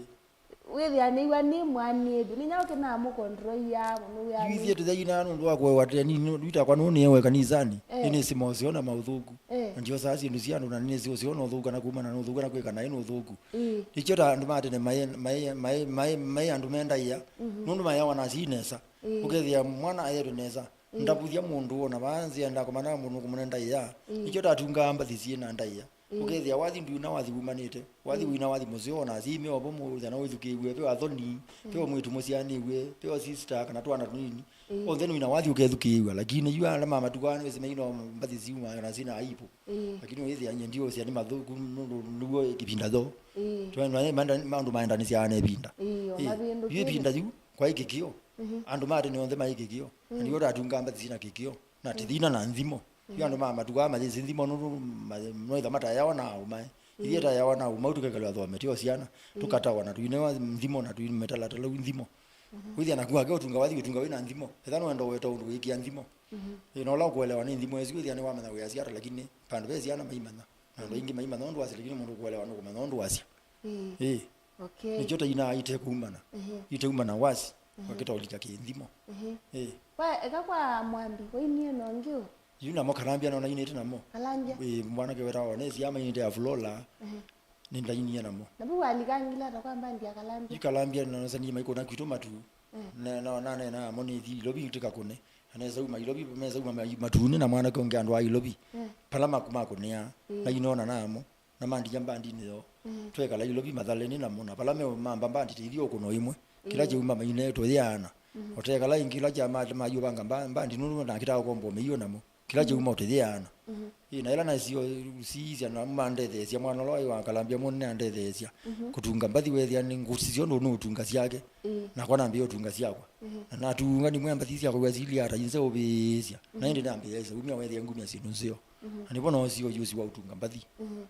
Wĩthĩanĩw'a nĩ mwanĩtu, nĩ nyaũ kĩnamũkontroia mũno wĩanĩ? Yu ithyĩ tũthyainaa nũndũ wa kũewatĩa nini, yu takwa nũnĩewe kanisanĩ, eh, nĩnĩsĩ moseo na maũthũku. Eh. Na ndiosaa syĩndũ sya andũ, na nĩnĩsĩ ũseo na ũthũku, kana kumana na ũthũku, kana kwĩka naĩ nĩ ũthũku. Ĩĩ. Nĩkyo ta andũ ma tene maĩ, maĩ, maĩ, maĩ, maĩ andũ me ndaĩa, mhm, nũndũ mayawa na asyai nesa. Ĩĩ. Ũkethĩa mwana aetwe nesa. Ĩĩ. Ndavuthya mũndũ ona vaa nzĩa ndakomana na mũndũ kũmũne ndaĩa. Ĩĩ. Nĩkyo tatungaa mbathi syĩ na ndaĩa. Ĩĩ. Ũkethĩa wathi ndwina wathi wumanĩte. Wathi, ĩĩ, wina wathi mũseo ona asyai me ovo mũthenya ũithukĩĩw'e, ve athoni, mm, ve o mwĩĩtu mũsyaanĩw'e, ve o sister kana twana tũnini. Ĩĩ. Onthe nĩwina wathi ũkethukĩĩw'a, lakini yu ala ma matukũ aa nĩwĩsĩ meino mbathi siuma na syĩna aibu. Ĩĩ. Lakini wĩthĩa nyie ndiũsya nĩ mathũku nũndũ nĩw'o kĩvinda tho. Ĩĩ. Twa-, maenda-, maũndũ maendanĩsyaa na ĩvinda. Ĩĩ, o ĩĩ, mavĩndũkĩte. Yu ĩvinda yu kwaĩ kĩkĩo. Mhm. Andũ ma tene onthe maĩ kĩkĩo. Na, mm, nĩw'o tatungaa mbathi syĩna kĩkĩo. Na, mm, tithina na nthimo. Yu andũ ma matukũ aa mayĩsĩ nthimo nũndũ ma-, noitha matayawa na aũmae. Ithyĩ, mm, tayawa na aũmau tũkekalwa thome tyo syana. Mm. Tũkatawa na tũinewa nthimo na tũimetalatala nthimo. Wĩthĩa naku wake ũtunga wathi ũtunga wĩna nthimo. Ethĩwa nĩwenda ũweta ũndũ wĩkĩa nthimo. Ĩ, na ũla ũkũelewa nĩ nthimo ĩsu, wĩthĩa nĩwamanya wĩasya ata, lakini vandũ ve syana maimanya. Na andũ aingĩ maimanya ũndũ wasya, lakini mũndũ ũkũelewa nũkũmanya ũndũ wasya. Ĩĩ. Ĩĩ. Okay. Nĩkyo tainaa ite kumana. Ĩhĩ. Ite umana wasi. Ĩhĩ. Wakĩtaũlika kĩnthimo. Ĩhĩ. Ĩĩ. Kwa, eka kwa Mwambi, wainie na ũngĩ ũ? Yu namo Kalambya nona inĩte namo. Kalambya? Ĩĩ, mwanake wetawa Onesia mainĩte ya Flora. Ĩhĩ. Nĩndainie namo. Na vu walikangila ata kwa mbandi ya Kalambya? Yu Kalambya nonasanie maikũna kwitũ matu. Ĩĩ. Na, na, na, na, namo nĩthi Ilovi tĩkakũne. Na nesa uma Ilovi, mesa uma ma-, matuni na mwanake ũngĩ andũ a Ilovi. Ĩĩ. Pala maku makũnĩa. Ĩĩ. Na inona namo. Na mandia mbandinĩ yoo. Twekala Ilovi mathaleni namo, na vala me mamba mbandi tĩthi ũkũno ĩmwe. Kĩla kyauma maine tũyĩaana. Ũtekala ĩngĩ kĩla kya ma-, mayũvanga mba-, mbandi nũndũ nakĩtaa ũkombo mĩio namo. Kĩla kyauma ũtĩyĩaana. Ĩ, na ĩla nasio siisya na mandetheesya, mwana ũla waĩ wa Kalambya mũnene andetheesya. Kũtunga mbathi wethĩa nĩ ngũsisya ũndũ nĩ ũtunga syake. Nakwa nambĩĩa ũtunga syakwa. Na natunga nĩmwe mbathi syakwa siliata inze ũvĩĩsya. Na ĩndĩ nambĩĩa ĩsa umya wethĩa ngumya syĩndũ nzeo. Na nĩvo nosie ũyũsi wa ũtunga mbathi.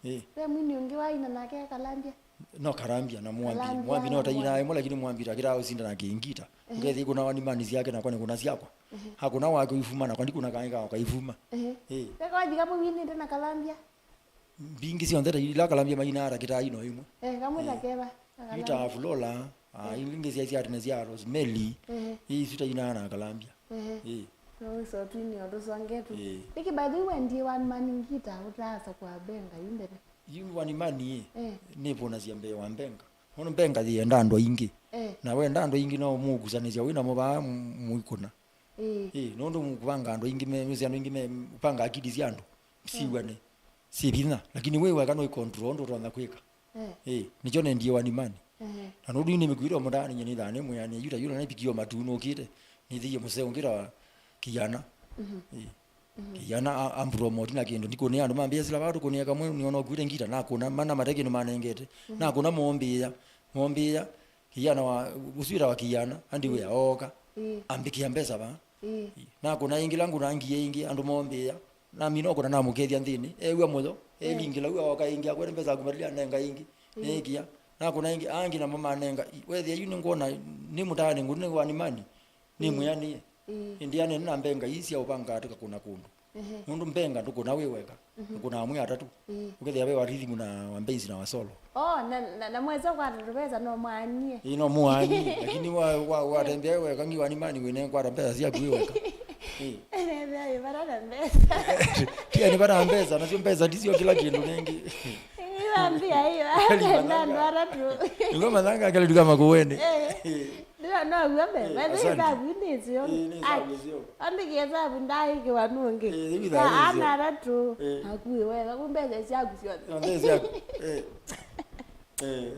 Ĩĩ. Ve mwini ũngĩ waina nake Kalambya? No Kalambya na Mwambi. Kalambya Mwambi na no taina Mwambi. Ĩmwe, lakini Mwambi takĩtaa ũsinda na kĩngita. Ũkethĩa kuna wanimani syake nakwa nĩ kuna syakwa. Hakuna wake ũifuma nakwa ndikuna kaĩ kao kaifuma. Ĩĩ. Ve kawathi kamwe winĩte na Kalambya? Mbingĩ syonthe ta ila Kalambya mainaa takĩtaa ino ĩmwe. Eh, kamwe ta keva. Yu ta Flora, ah, ingĩ sya, sya tene sya Rosemary, ĩĩ, isu tainaa na Kalambya. Ĩĩ. Nũwĩsa ũtwinĩ o tũsonge tu. Ĩĩ. Nĩkĩ by the way wendie one man ngita ũtaasa kwa benga yu mbere? Yu one man ĩ, nĩvũnasya mbee wa mbenga. Nũndũ mbenga yĩenda andũ aingĩ. Na wenda andũ aingĩ no mũkusanĩsya wĩ namo vaa m-, mũikũna. Ĩĩ. Ĩĩ, nũndũ mũkuvanga andũ aingĩ me, nũsĩ andũ aingĩ me, ũpanga akili sya andũ. Siw'ane. Syĩ vinya, lakini wĩ weka no ikontrol ũndũ ũtonya kwĩka. Ĩĩ, nĩkyo nendie one man. Na nũndũ yu nĩmĩkuĩte mũtaanĩnye nĩthaa nĩmwĩanĩe yu ta yu na nĩpikie o matu nũkĩte, nĩthĩie mũseo ngĩtawa Kĩana. Ĩĩ. Kĩana a-, ampromote na kĩndũ, ndikũnĩa andũ mambĩa sila vaa tũkũnĩa kamwe, nĩona ũkuĩte ngita, nakũna mana mate kĩndũ manengete. Nakũna mombĩĩa, mombĩĩa, Kĩana wa, ũsu wĩtawa Kĩana, andi wĩa ooka, ambĩkĩa mbesa vaa. Nakũna ĩngĩ la ngũna ngie ĩngĩ, andũ mombĩĩa. Namina ũkũna namũkethya nthĩnĩ, ew'a mũyo, elingĩla u ooka ĩngĩ, akwete mbesa aku matalia anenga ĩngĩ. Neekia, nakũna ĩngĩ, angĩ namo manenga. Wethĩa yu nĩngwona nĩ mũtaanĩ ngũnĩ nĩ wanimani, nĩmwĩanĩe. Ĩndĩ anene na mbenga ii sya ũvanga tũkakũna kũndũ. Nũndũ mbenga ndũkũna wĩ weka, ũkũnaa mwĩ atatũ. Ũkethĩa ve wa rhythm na wa bass na wa solo. Oh, na, na, na mwesa kwata tũvesa no mwaanie. Ĩĩ, no mwaanie, lakini wa, wa, watembea wĩ weka ngi wanimani wĩne kwata mbesa syaku wĩ weka. Ĩĩ. Nethĩa ĩvata na mbesa. Tia nĩ vata mbesa, nasyo mbesa ndisyo kĩla kĩndũ nengĩ. Ĩvambia ĩva, na andũ atatũ. Nĩguo mathanga kĩla tuka makuweni. Ĩĩ. Ndĩra no w'o mbee. Eh, by the way, asante. Ĩsavu nĩ ĩseo. Eh, nĩ ĩsavu ĩseo. Andĩkĩa ĩsavu ndaĩkĩwa nũngĩ. Eh, ĩu ĩthaĩ ĩseo. Ana atatũ. Eh. Akuĩ wega, ku mbesa syaku syonthe. Syonthe syaku. Eh. Eh.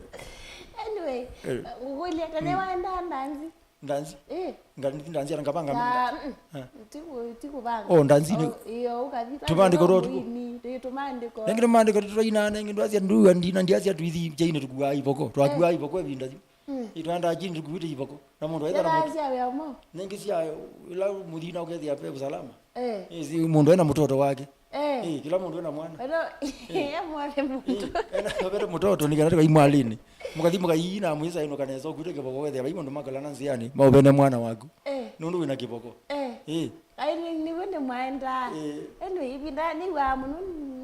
Anyway, eh, ngũkũlya, tene waendaa ndanzi? Ndanzi? Eh. Ndanzi, ndanzi, ata ngavanga. Ah, mm. Ah. Tiku, tikuvanga. Oh, ndanzi nĩ. Oh, iyo, ũkathi. Tũmandĩko tũtũ. Tũmandĩko. Nengĩ tũmandĩko tũtũ ina, nengĩ ndwasya nduwa ndina, ndiasya tũithi kyaine tũkuaa ivoko. Twakuaa ivoko ĩvinda yu. Mm. Itwenda chini tukuite ivoko. Na mũndũ aitha na mũtu. Sya wĩa mo. Nengĩ sya ila mũthina ũkethĩa pe usalama. Eh. Eh, si mũndũ ena mũtoto wake. Eh. Eh, kila mũndũ ena mwana. Eno, eh, ya mwana mũndũ. Eh, ena vete mũtoto nĩ kana tũkai mwalini. Mũkathi mũkaina mwisa ino kanesa ũkwite kĩvoko wethĩa vai mũndũ makala na nziani. Maũvene mwana waku. Eh. Nũndũ wĩna kĩvoko. Eh. Eh. Ai, nĩ, nĩw'o nĩmwaendaa. Eh. Anyway, ĩvinda nĩw'aa mũno,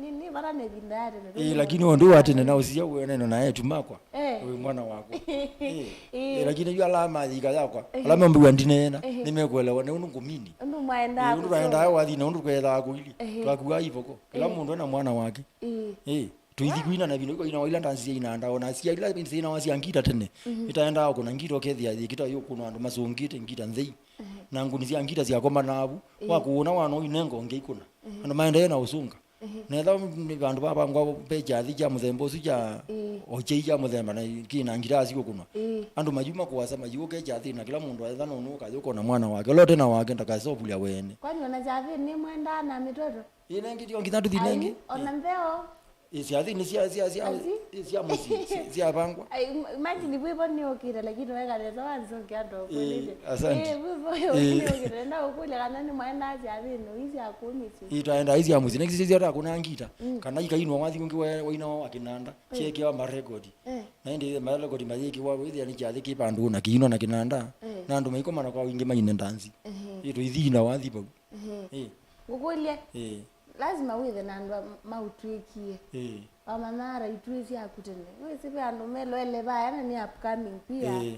nĩ, nĩ vata na ĩvinda ya tene. Eh, lakini ũndũ wa tene na ũsia wene no naye tu makwa. Eh. Wĩ mwana wakwa. Eh. Eh. Eh, lakini yu ala mathika yakwa. Eh. Ala mambiwa ndineena, eh, nĩmekuelewa nĩ ũndũ ngũmini. Ũndũ mwaendaa. Eh, ũndũ twaendaa wathi na ũndũ kwethaa kũili. Eh. Twakua ivoko. Kila, eh, mũndũ ena mwana wake. Eh. Eh. Tũithi kwina na vino iko ina waila ndanzi sya inanda, ona sya ila sina wa sya ngita tene. Mhm. Itaenda kũna ngita ũkethĩa yĩkĩta yo kũna andũ masũngĩte ngita nthei. Mhm. Na nguni sya ngita sya koma navu. Ĩĩ. Wa kũna wana ũyu nengo ngei kũna. Mhm. Andũ maendeee na ũsũnga. Mhm. Netha nĩ vandũ vavangwa ve kyathi kya mũthemba ũsu kya, ĩĩ, ochei kya mũthemba na kĩna ngita asikũkũnwa. Ĩĩ. Andũ mayuma kũasa mayũke kyathi na kila mũndũ aetha nũnũ ũkayũkona mwana wake. Ũla ũtena wake ndakasovulya wene. Kwani ona kyathi nĩ mwendaa na mĩtoto? Ĩĩ, nengĩ tio nginya tũthi nengĩ. Ai, ona mbeo. Ĩĩ, syathi nĩ sya, sya, sya, ĩĩ, sya mũsyĩ, sya, syavangwa. Ai, im-, imagine vwivo nĩ ũkĩte, lakini weka nesa wanzoke andũ. Ĩĩ, asante. Ĩĩ, vwivo nĩ ũkĩte, nenda ũkũlya kana nĩ mwaenda syathi nĩ ii sya kũmĩsĩ. Ĩĩ, twaenda ii sya mũsyĩ. Nengĩ sya, sya takũna ngita. Mm. Kana ikainwa wathi ũngĩ wa, waina wa kĩnanda. Mm. Syekewa marekodi. Eh. Na ĩndĩ marekodi mayĩkĩwa wĩthĩa nĩ kyathi kĩ vandũ na kĩinwa na kĩnanda. Eh. Na andũ maikomana kwa wingĩ maine ndanzi. Ehe. Ĩ, tũithi na wathi vau. Ehe. Ĩ. Ngũkũlye. Ĩ. Lazima wĩthe na andũ a-, maũtw'ĩkie. Ĩ. Wamanya ara itw'ĩ syaku tene. Wĩsĩ ve andũ meloele vaya na nĩ upcoming pia. Ĩ.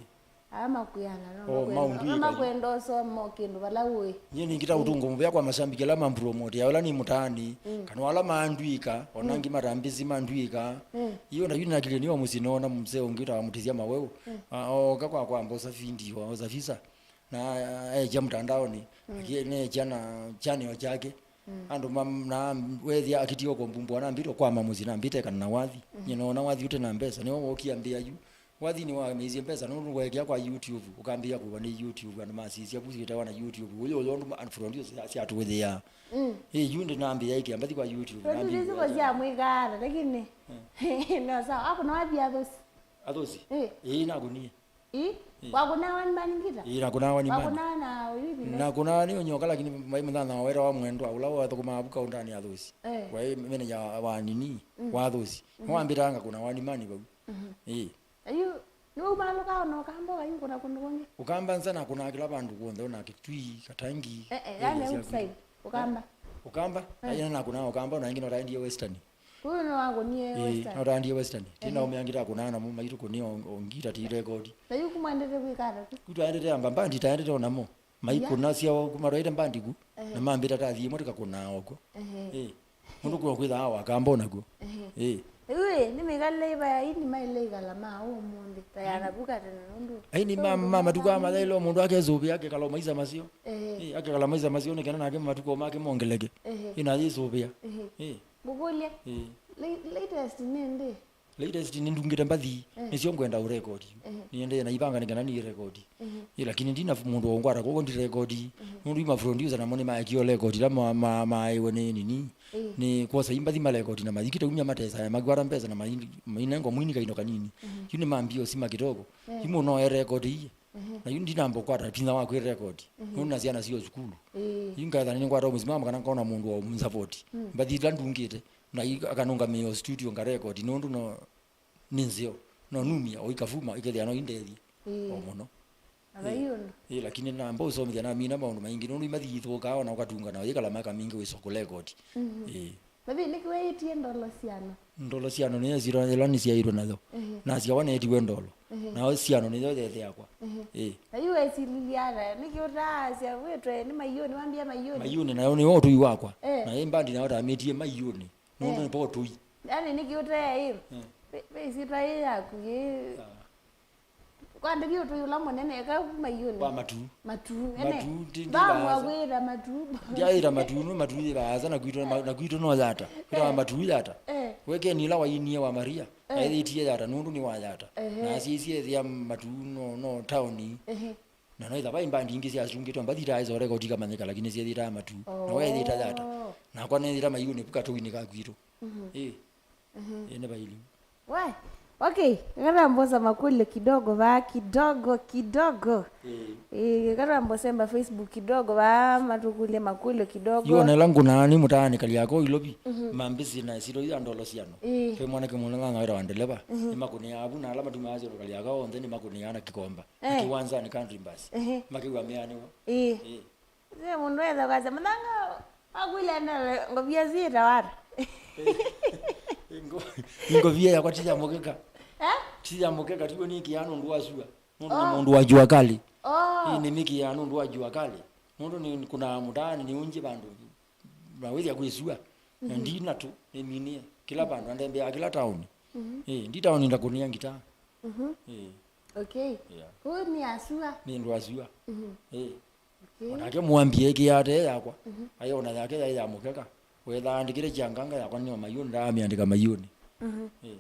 Aa makwĩana, no. Oh, makwenda, maũndũ no ĩka. Makwenda ũsoma o kĩndũ vala ũĩ. Nyie ningita ũtũngũ mũvea kwa mashabiki ala mampromote, ala nĩ mũtaani, mm, kana ala mandwĩka, ona, mm, angĩ matambĩsi mandwĩka. Mm. Iyo na yu nakile nĩo mũsyĩ nona mzee ũngĩ ũtawa Mũtĩsya Maweu. Mm. A, oka kwa kwa mbosa findi wa Osafisa. Na, a, ekya mtandaoni. Mm. Aki-, nekya na channel chake. Mm. Andũ ma-, na wethĩa akĩtiga ũkombumbwa na mbito kwama mũsyĩ na mbite kana na wathi. Mm. Nyie nona wathi ũte na mbesa, nĩwe wokia mbĩa yu. Wathi nĩwameisye mbesa, nũndũ weekĩa kwa YouTube, ũkambĩĩa kũwa nĩ YouTube, andũ masisya vu syĩtawa na YouTube. Ũyũ, ũyũ ũndũ ma-, producer sya-, syatũĩthĩaa. Mm. Ĩ, yu ndĩ nambĩĩa ĩkĩa mbathi kwa YouTube, producer nambĩĩa sya mwĩkana, lakini, mm, no sawa, akũna wathi Athũsi? Athũsi? Ĩ. Ĩ, nakũnie. Ĩ? Ĩ. Wakũnawa nĩ mani ngita? Ĩ, nakũnawa nĩ mani. Wakũnawa na ũyũ ĩvinda? Nakũnawa nĩ ũnyoka, lakini vai mũthanya waweta wa mwendwa, ũla wathũkũmaa vu kaũndanĩ ya Athũsi. Eh. Waĩ manager wa nini, mm, wa Athũsi. Mm-hmm. Nĩwambĩtanga kũnawa nĩ mani vau. Mm-hmm. Ĩ. Ayu, nĩwaumalũkaa ona Ũkamba, ũkayũkũna kũndũ kũngĩ? Ũkamba nza nakũnaa kĩla vandũ kw'onthe, ona Kĩtui, Katangi, eh, eh, yani area sya outside, kwitũ. Ũkamba. Ũkamba? Eh. Aina nakũnaa Ũkamba, ona ĩngĩ no taendie Western. Ũyũ nĩ wakũnie, ĩĩ, Western. No taendie Western. Ehe. Tina ũmĩangĩta kũnaa namo maitũ kũnĩa o-, o ngita ti record. Na yu kumwendete kwĩka ata tu? Ku taendete amba mbandi taendete o namo. Maikũna syao kuma twaĩte mbandi ku. Ehe. Na mambĩta tathi ĩmwe tũkakũnaa o kw'o. Ehe. Ĩĩ. Mũndũ kw'o kwĩthaa wakamba o nakw'o. Ehe. Ĩĩ. Ĩu ĩ, nĩ mĩkalĩle ĩva ya aini maĩle ĩkala ma ũmũnthĩ, ta ya navuka tene nũndũ. Aini ma, ma matukũ aa mathaĩle o mũndũ akesũvĩa akekala o maisa maseo. Ehe. Ĩĩ, akekala maisa maseo nĩ kana nake matukũ make mongeleke. Ehe. Ĩĩ, na yĩsũvĩa. Ehe. Ĩĩ. Ngũkũlye. Ĩĩ. La-, latest nĩ ndĩ? Latest nĩndungĩte mbathi, eh, nĩsyo ngwenda ũrekodi. Ehe. Nĩendee na ivanga nĩ kana nĩrekodi. Ehe. Ĩ, lakini ndina mũndũ wa ũngwata kw'oko ndirekodi. Ehe. Nũndũ ima producer namo nĩmaekie ũrekodi ila ma-, ma-, maaĩwe nĩ nini. Ĩĩ. Nĩ kwosa imbathi marekodi na mathikite umya matesa makwata mbesa na mai-, mainengwa mwini kaino kanini. Ehe. Yu nĩmambie ũsima kitoko. Eh. Yu mũno erekodi iye. Ehe. Na yu ndinamba ũkwata vinya wa kwĩrekodi. Ehe. Nũndũ na syana sio sukulu. Ĩĩ. Yu ngaetha nĩngwata mũsimamo kana ngona mũndũ wa ũmsapoti. Mm. Mbathi ila ndungĩte. Na i-, akanũngamĩa o studio ngarekodi, nũndũ no, nĩ nzeo. No numia, o ikavuma, ikethĩa no indethye. Ĩĩ. O mũno. Ĩĩ. Ĩĩ, lakini namba ũsomethya namina maũndũ maingĩ, nũndũ imathi ithũkaa, ona ũkatunga nayo, yĩkala myaka mingĩ wĩsa kũrekodi. Mhm. Ĩĩ. Mbathi nĩkĩ weetie ndolo syano? Ndolo syano nĩ syĩtwa ĩla nĩsyaĩtwe nayo. Ehe. Nasyawa neetiwe ndolo. Ehe. Nayo syano nĩyo yethe yakwa. Ehe. Ĩĩ. Na yu wesililye ata? Nĩkĩ ũtaasya wĩtwe nĩ Maiũnĩ, wambia Maiũnĩ? Maiũnĩ nayo nĩyo ũtũi wakwa. Eh. Na ĩ mbandi nayo tamĩtie Maiũnĩ. Nũndũ, eh, nĩpo ũtũi. Yaani nĩkĩ ũteeĩtwe? Eh. Ve, ve ĩsyĩtwa yĩ yaku yĩ. Ah. Kwa ndĩvi ũtũi ũla mũnene eka Maiũnĩ? Wa Matuu. Matuu, ene. Matuu, ndi-, ndi vaasa. Vamwe kwĩta Matuu. Ndyaĩta Matuu, no Matuu yĩ vaasa, na kwitũ, na, na kwitũ no Yata. Kwĩtawa, eh, Matuu Yata. Eh. Wekeni ĩla wainie wa Maria. Eh. Aĩthĩtie Yata nũndũ nĩ wa Yata. Ehe. Na asyaisye ethĩa Matuu no, no taoni. Ehe. Na no ĩtha vai mbandi ingĩ syasungĩtwe mbathi itaĩsa ũrekodi ikamanyĩka, lakini syethĩtaa Matuu. Na weethĩta Yata. Oh. Nakwa neethĩta Maiũnĩ vu katũinĩ ka kwitũ. Mhm. Ĩĩ. Mhm. Ĩĩ, nĩ vailĩ. We, okay, nĩkatwambosa makũlyo kidogo vaa, kidogo, kidogo. Ĩĩ. Ĩĩ, nĩkatwambosemba Facebook kidogo vaa, matũkũlye makũlyo kidogo. Yu ona ĩla ngũnaa nĩ mũtaanĩkali yakwa Ilovi, mhm, mambĩsĩ na sito ya ndolo syano. Ĩĩ. Twĩ mwanake mũno ng'ang'a wĩtawa ndeleva, mhm, nĩmakũnĩaa vu, na ala matumaa sito kali yakwa onthe nĩmakũnĩaa na kĩkomba. Eh. Kiwanzani country bus. Ehe. Makĩw'a mĩanĩwa. Ĩĩ. Ĩĩ. Sio mũndũ etha kwasya, "Mũthanga wakwile ndele, ngovia syĩtawa ata?" Ngo-, ngovia yakwa ti ya mũkeka. Eh? Ti ya mũkeka, tiwe nĩkĩaa nũndũ wa sua. Nũndũ nĩ, oh, mũndũ wa jua kali. Oh. Ĩĩ, nĩmĩkĩaa nũndũ wa jua kali. Nũndũ nĩ, kuna mũtaani nĩ ũngĩ vandũ. Na wĩthĩa kwĩ sua. Na, mhm, ndina tu, nĩminie. Kĩla vandũ, andembeaa kĩla taoni. Mhm. Ĩĩ, ndi taoni ndakũnĩa ngitaa. Mhm. Ĩĩ. Okay. Yeah. Huu ni asua. Nĩ ndũ wa sua. Mhm. Ĩĩ. Okay. Onake mwambie ĩkĩate yakwa. Mhm. Ayona yake yaĩ ya mũkeka. Wetha andĩkĩte kyanganga yakwa nĩ Maiũnĩ, ndaamĩandĩka Maiũnĩ. Mhm. Ĩĩ.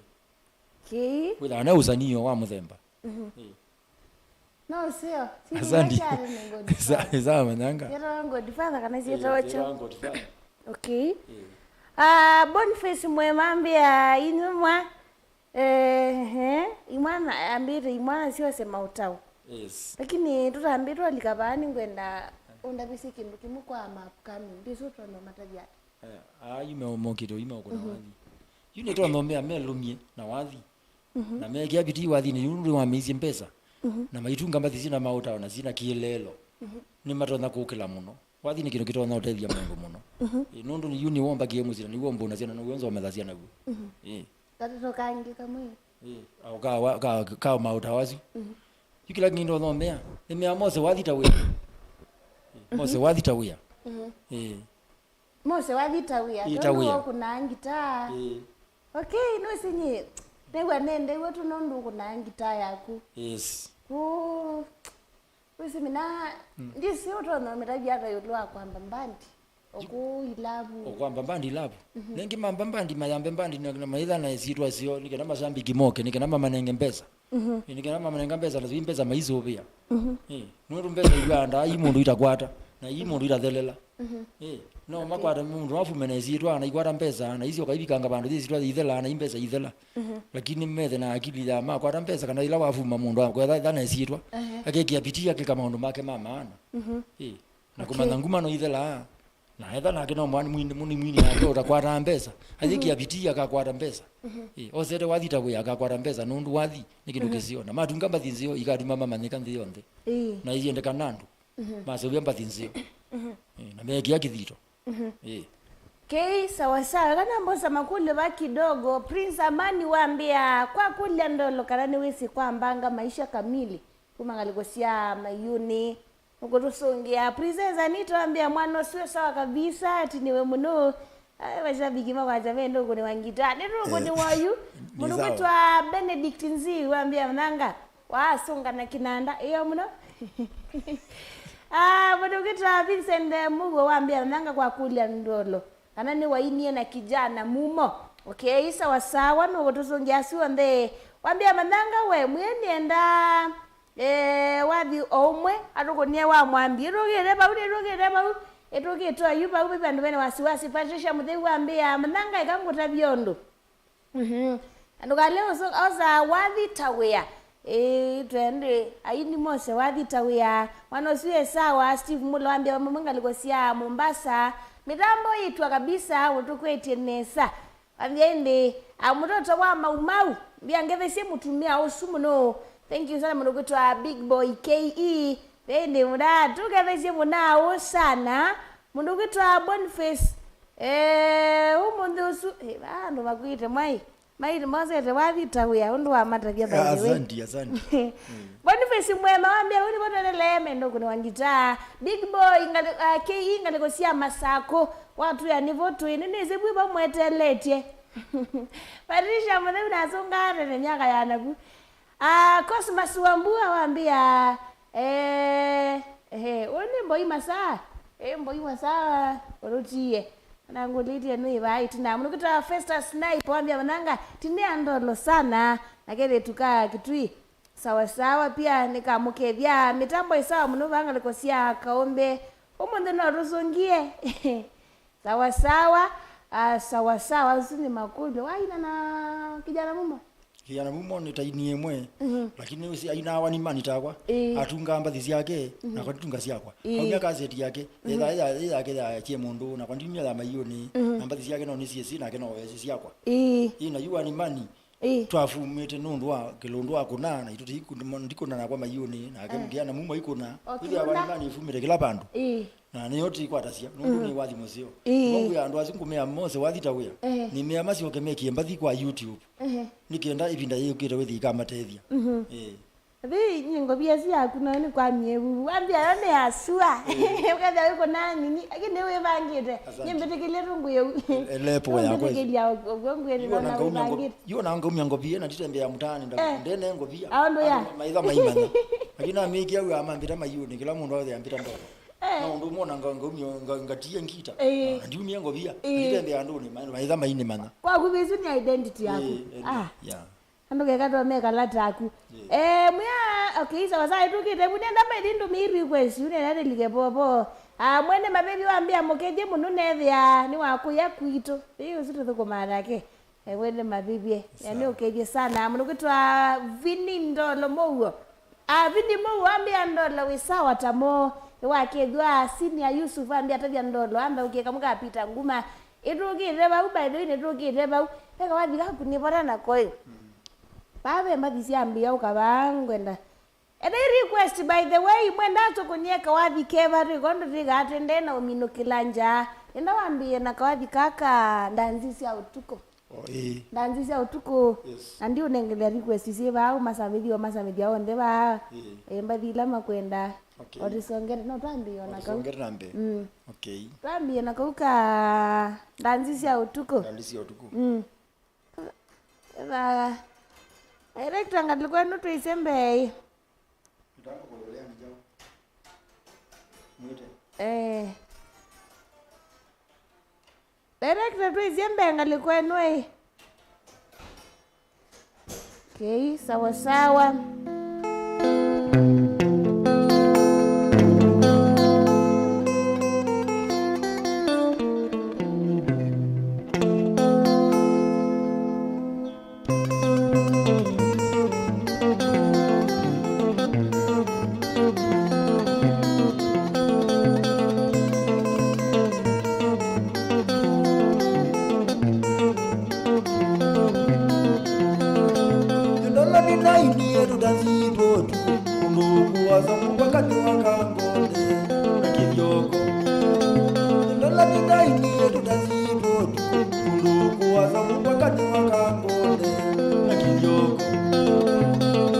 Okay. Wĩthaa na ũsanio wa mũthemba. Mhm. Ĩĩ. No sio. Asante. Sa-, sawa, Manyanga. Yetawa Godfather kana, ĩĩ, syetawa kyo? Yetawa Godfather. Okay. Ĩĩ. Ah, Boniface Mwema ambia inyumwa. Ehe, imwana, ambĩte imwana syose maũtao. Yes. Lakini tũtambĩtwe alika vaa, nĩngwenda ũndavĩsye kĩndũ kĩmwe kwa ma upcoming. Ndĩsĩ ũtonya ũmatavya ata. Eh, aa, yu me-, mokĩte yu meũkũna, mhm, wathi. Yu nĩtwathomea melũmie na wathi. Mhm. Na mekĩa vitii wathinĩ, yu nĩwamĩisye mbesa. na maitunga mbathi syĩna maũtao na syĩna kĩeleelo, nĩmatonya kũkĩla mũno. Wathi nĩ kĩndũ kĩtonya ũtethya mũndũ mũno. Ĩ, nũndũ yu nĩwombakie mũsyĩ na nĩw'o mbũnasya na nĩw'o nzomethasya naw'o. Ĩ. Katoto kangĩ kamwe. Ĩ, ao ka, wa- ka, ka maũtao asu. Yu kĩla kĩngĩ ndothomea, nĩmea Mose wathi ta wĩa. Ĩ, Mose wathi ta wĩa. Ĩ. Mose wathi ta wĩa, Ĩ, ta tondũ wĩa. Ũkũnaa ngitaa. Ĩ. Okay, nũsinyi. Nĩw'a nendeiwe tu nũndũ ũkũnaa ngitaa yaku. Yes. Kũ- Wĩsĩ mina, ndisi ũtonya ũmĩtavya ata ĩũlũ wa kwamba mbandi, ũkũ ilavu. Ũkwamba mbandi ilavu. Nengĩ mamba mbandi, mayambe mbandi na, na maitha na syĩtwa syoo, nĩ kana masambiki moke, nĩ kana mamanenge mbesa. Ĩ, nĩ kana mamanenga mbesa, na zi mbesa maisũvĩa. Ĩ, nũndũ mbesa iwandaa, ii mũndũ itakwata, na ii mũndũ itathelela. Ĩ, no makwata mũndũ afume na syĩtwa, na ikwata mbesa, na isyoka ivikanga vandũ, syĩtwa ithela, na i mbesa ithela. Lakini methe na akili ya makwata mbesa kana ila wafuma mũndũ akwetha ĩtha na syĩtwa, akekia pitia akeka maũndũ make ma maana. Ĩ, na kũmanya nguma no ithelaa, na etha nake no mwani mwini, mwini, mwini nake ũtakwataa mbesa, ayĩkia pitia akakwata mbesa. Ĩ, osete wathi ta wĩa akakwata mbesa nũndũ wathi nĩ kĩndũ kĩseo, na matunga mbathi nzeo ikatuma mamanyĩka nthĩ yonthe. Ĩ. Na iendeka na andũ maseũvya mbathi nzeo. Ĩ, na meekia kĩthito. Ĩ. Kei sawasawa, kana mbosa makũlyo va kidogo. Prince Amani wambĩa, kwa kũlya ndolo kana nĩwĩsĩ kwa mbanga maisha kamili kuma ngalĩko sya Mayuni. Nũkũtũsũngĩa. Princess Anita wambĩa, mwana ũsu e sawa kabisa, atiniwe mũno. Ai, mashabiki makwasya mende ũkũnĩwa ngitaa. Nĩtũkũnĩwa yu. Mũndũ kwĩtwa Benedict Nzi wambĩa, Mnanga, waasũnga na kĩnanda. Ĩyo mũno. Ah, mũndũ kwĩtwa Vincent, eh, Mugo wambĩa, Mnanga kwa kũlya ndolo kana nĩwainie na kijana mumo. Okay, sawa sawa, nũkũtũsũngĩa asu onthe. Wambĩa, Mnanga we, mwĩe nĩenda Eh, wathi o ũmwe atũkũnie wa mwambi. Ĩtũkĩte vau, nĩtũkĩte vau. Ĩtũkĩte oyu vau, vai vandũ vene wasiwasi. Patricia Mũtheu wambĩa, Mnanga eka ngũtavye ũndũ. Mhm. Na ndũkale ũsu- osa wathi ta wĩa. Ĩĩ, twende. Aini Mose wathi ta wĩa. Mwana ũsu e sawa. Steve Mulo wambĩa, vamwe ngalĩko sya Mombasa. Mĩtambo yĩtwa kabisa, ũtũkwetye nesa. Ambia ĩndĩ, a, mũtoto wa Mau Mau, mbia ngethesie mũtumĩa ũsu mũno. Thank you sana mũndũ kwĩtwa Big Boy K E. Mbia ĩndĩ mũna, tũgethesie mũna ũũ sana. Mũndũ kwĩtwa Boniface, eh, ũmũnthĩ ũsu, eh, va andũ makwĩte mwai. Mai mosete wathi ta wĩa ũndũ wa matavya by the way. Asante, asante. Boniface Mwema wambia, ũni votolelee mendo kũnĩwa ngitaa. Big Boy, ngali, uh, K E ngalĩko sya Masakũ. Watwĩa nĩvo twĩ, nĩnĩsĩ vwĩ vamweteletye. Patricia Mũtheu nasũngaa tene myaka ya navu. Ah, Cosmas Wambua wambĩa, eh, eh, ũyũ nĩ Mboi Masaa? Eh, Mboi Masaa, ũrũtie. Ona ngũlĩtie nĩ vaa ĩtina. Mũndũ kwĩtwa Festus Snipe wambĩa, Mnanga, tinĩa ndolo sana. Na kethĩtu ka Kitui. Sawa sawa, pia nĩkamũkethya. Mĩtambo ĩ sawa mũno vaa ngalĩko sya Kaũmbĩ. Ũmũnthĩ no tũsũngĩe. Sawa sawa. Ah, sawa sawa, asu nĩ makũlyo. Waina na kijana mũmo? Kijana mũmo nĩ ta ini ĩmwe, lakini ũsi ainawa nĩ mani takwa. Ĩĩ. Atungaa mbathi syake, nakwa nditunga syakwa. Ĩĩ. Aumya kaseti yake, etha ĩya- ĩyake ya kye mũndũ, nakwa ndiumya ya Mayuni, na mbathi syake no nĩsiĩsĩ, nake no wesĩ syakwa. Ĩĩ. Ĩĩ, na yu wa nĩ mani, Ĩĩ. Twafumĩte nũndũ wa kĩlũndũ wa kũna, na itũ ndikũna nakwa Mayuni, nake mũkĩana mumo ikũna. O wĩthĩa kĩlũnda. Wanimani ĩfumĩte kĩla vandũ. Ĩĩ. Na nĩyo tĩkwatasya, nũndũ nĩ wathi mũseo. Ĩĩ. Ngwĩa andũ asu ngũmea mose wathi ta wĩa. Ĩĩ. Nĩmea masyoke mekie mbathi kwa YouTube. Ĩĩ. Nĩ kenda ĩvinda yĩũkĩte wĩthĩ ikamatethya. Ĩĩ. Vĩ nyingo viesi yaku nayo nĩ kwa mĩevu. Wambia yo nĩ asua. Ũkethĩa wĩkũna nini. Lakini nĩ wĩvangĩte. Asante. Nyĩmbĩtĩkĩlye tu ngwĩe u- Ele poa yakwa. Nyĩmbĩtĩkĩlya ũguo ngwĩe nĩ Yu ona nona ngaumya ngo- wĩvangĩte. Yu ona ngaumya ngovia na nditembea mtaani nda- Eh. Ndene ngovia. Aũndũ ya. Andũ maitha maimanya. Lakini amĩkia yu amambita Mayuni kila mũndũ othe ambita ndolo. Eh. Na ũndũ mona nga- ngaumya nga- ngatia ngita. Eh. Na ndiumia ngovia. Eh. Nditembea andũ nĩ ma- maitha mainimanya. Kwaku visu nĩ identity yaku. Eh, eh, ah. Yeah. Andũ keka tomekala taku. Yeah. Eh, mwĩa, okay, sawa sawa, ĩtũkĩte vu nenda maithi ndũmĩi request, yu nenda nĩlike popo. Ah, mwene mavivi wambia mũkethye mũno nethĩa nĩ wakũya kwitũ. Ĩĩ, ũsu tũthũkũmaa nake. Eh, mwene mavivi. Sawa. Yani ũkethye sana. Mũndũ kwĩtwa Vini Ndolo Mouo. Ah, Vini Mouo ambia Ndolo wĩ sawa tamo. Nĩwakethwa Senior Yusuf ambia tavya Ndolo. Amba ũkĩka mũka Peter Nguma. Ĩtũkĩte vau, by the way, nĩtũkĩte vau. Eka wathi kaku nĩ vata na koyo. Vaa ve mbathi syambĩĩa ũka vaa ngwenda. Ethei request, by the way, mwenda tũkũnie kawathi keva twĩko ndũtĩkaa twendee na ũminũkĩla nja. Enda wambĩĩe na kawathi kaka ndanzi sya ũtukũ. O, ĩĩ. Ndanzi sya ũtukũ. Yes. Na ndiũnengelea request syĩ vaa, ũmasamĩthie, ũmasamĩthia onthe vaa. Ĩĩ. E, mbathi ila makwenda. Okay. Otũsongere, no twambĩĩe ona kau. Otũsongere na mbee. Mm. Okay. Twambĩĩe na kau ka ndanzi sya ũtukũ. Ndanzi sya ũtukũ. Mm. Ĩthaa. Director, ngalĩko ĩno twĩsye mbee. Nĩtamba kũlolea nĩ kyaũ? Mwĩte. Eh. Director, twĩsye mbee ngalĩko ĩno ĩ. Okay, sawa sawa. Ndola nĩnainie tũtanzi twa ũtukũ, kũndũ kũasa mũvaka nĩ wa kangonde na kĩthyoko. Ndola nĩnainie tũtanzi twa ũtukũ, kũndũ kũasa mũvaka nĩ wa kangonde na kĩthyoko.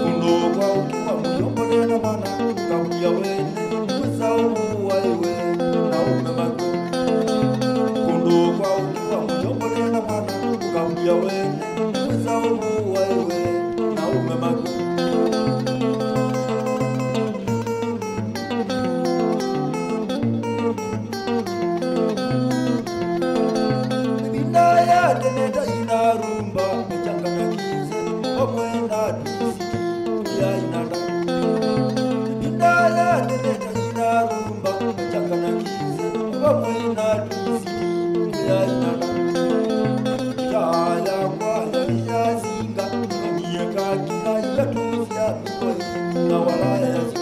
Kũndũ kwa ũkiwa mũyongole na mana, ũkavia wene, kwĩsa ũmũwaĩwe na ũme maku. Kũndũ kwa ũkiwa mũyongole na mana, ũkavia wene, kwĩsa ũmũwaĩwe na ũme maku. Ĩvinda ya tene ta ina rumba, mĩchanga na kĩse, vamwe na twisiki ya inanda. Ĩvinda ya tene ta ina rumba, mĩchanga na kĩse, vamwe na twisiki ya inanda. Ĩtaa yakwa yaĩ yasinga, nanie kakina iatũ sya mĩkoi na wala yasyo.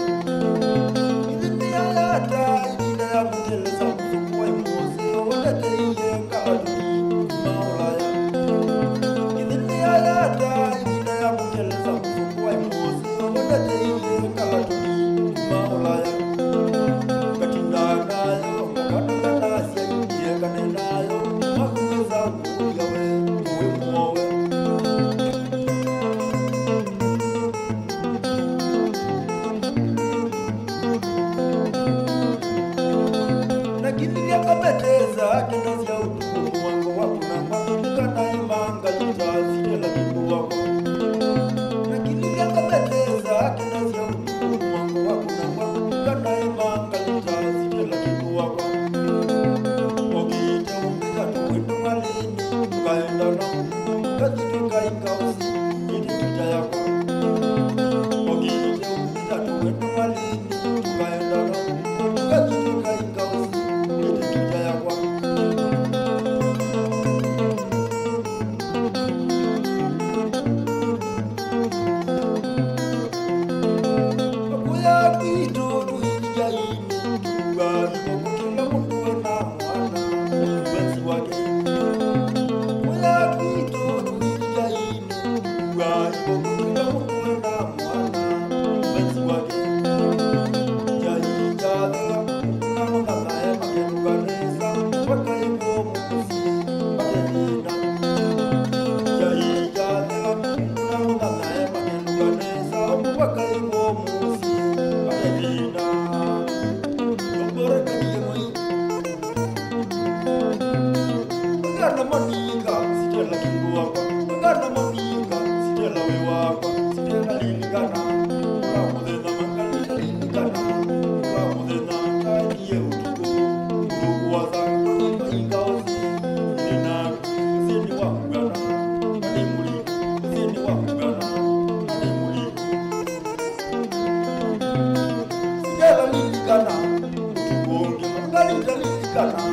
Ĩvinda ya ta ĩvinda ya mũkelesa mũsuku wa ĩmũsĩ, ũteteiye ngalatuni kuma Ũlaya. Ĩvinda ya ta ĩvinda ya mũkelesa mũsuku wa ĩmũsĩ, ũteteiye ngalatuni kuma Ũlaya. Ngatinda nayo, ngakananga nasya, iekane nayo, makuĩsa ũkũlya we, wĩ mũowe. Nakililya ngambeteza kĩndũ sya ũtukũ, mũvango wa kũnangwa, kana ĩmanga ita sitela kĩndũ wakwa. Nakililya ngambeteza kĩndũ sya ũtukũ, mũvango wa kũnangwa, kana ĩmanga ita sitela kĩndũ wakwa. Okite ũmbĩta tũwĩndũ malĩnĩ, tũkaenda na ũtukũ, tũkathi tũkainga ũsi, ĩte kita yakwa. Okite ũmbĩta tũwĩndũ malĩnĩ, tũkaenda na ũtukũ, tũkathi tũkainga ũsi, ĩte kita yakwa. Kũya kwitũ tũiviainĩ, tũkuaa ivoko kĩla mũndũ ena mwana, mwenzi wake. Kũya kwitũ tũiviainĩ, tũkuaa ivoko kĩla mũndũ ena mwana, mwenzi wake. Kyai kyathela, na mũthamae makenũka nesa, vakaĩkwo mũsyĩ, vate thĩna. Kyai kyathela, na mũthamae makenũka nesa, vakaĩkwo mũsyĩ, vate thĩna. Ndũmborekanie mwĩ. Ngana maninga, sitela kĩndũ wakwa. Ngana maninga, sitela wĩ wakwa. Sitela lilikana, ũla mũthenya mangalita lilikana. Ũla mũthenya ndanie ũtukũ. Ũtukũ wa saa, inga ũsi. Nĩna, ũsi nĩ wa kugana. Nĩ mũliku, ũsi nĩ wa kugana. Nĩ mũliku. Sitela lilikana, ũtukũ ũngĩ, ngalita lilikana,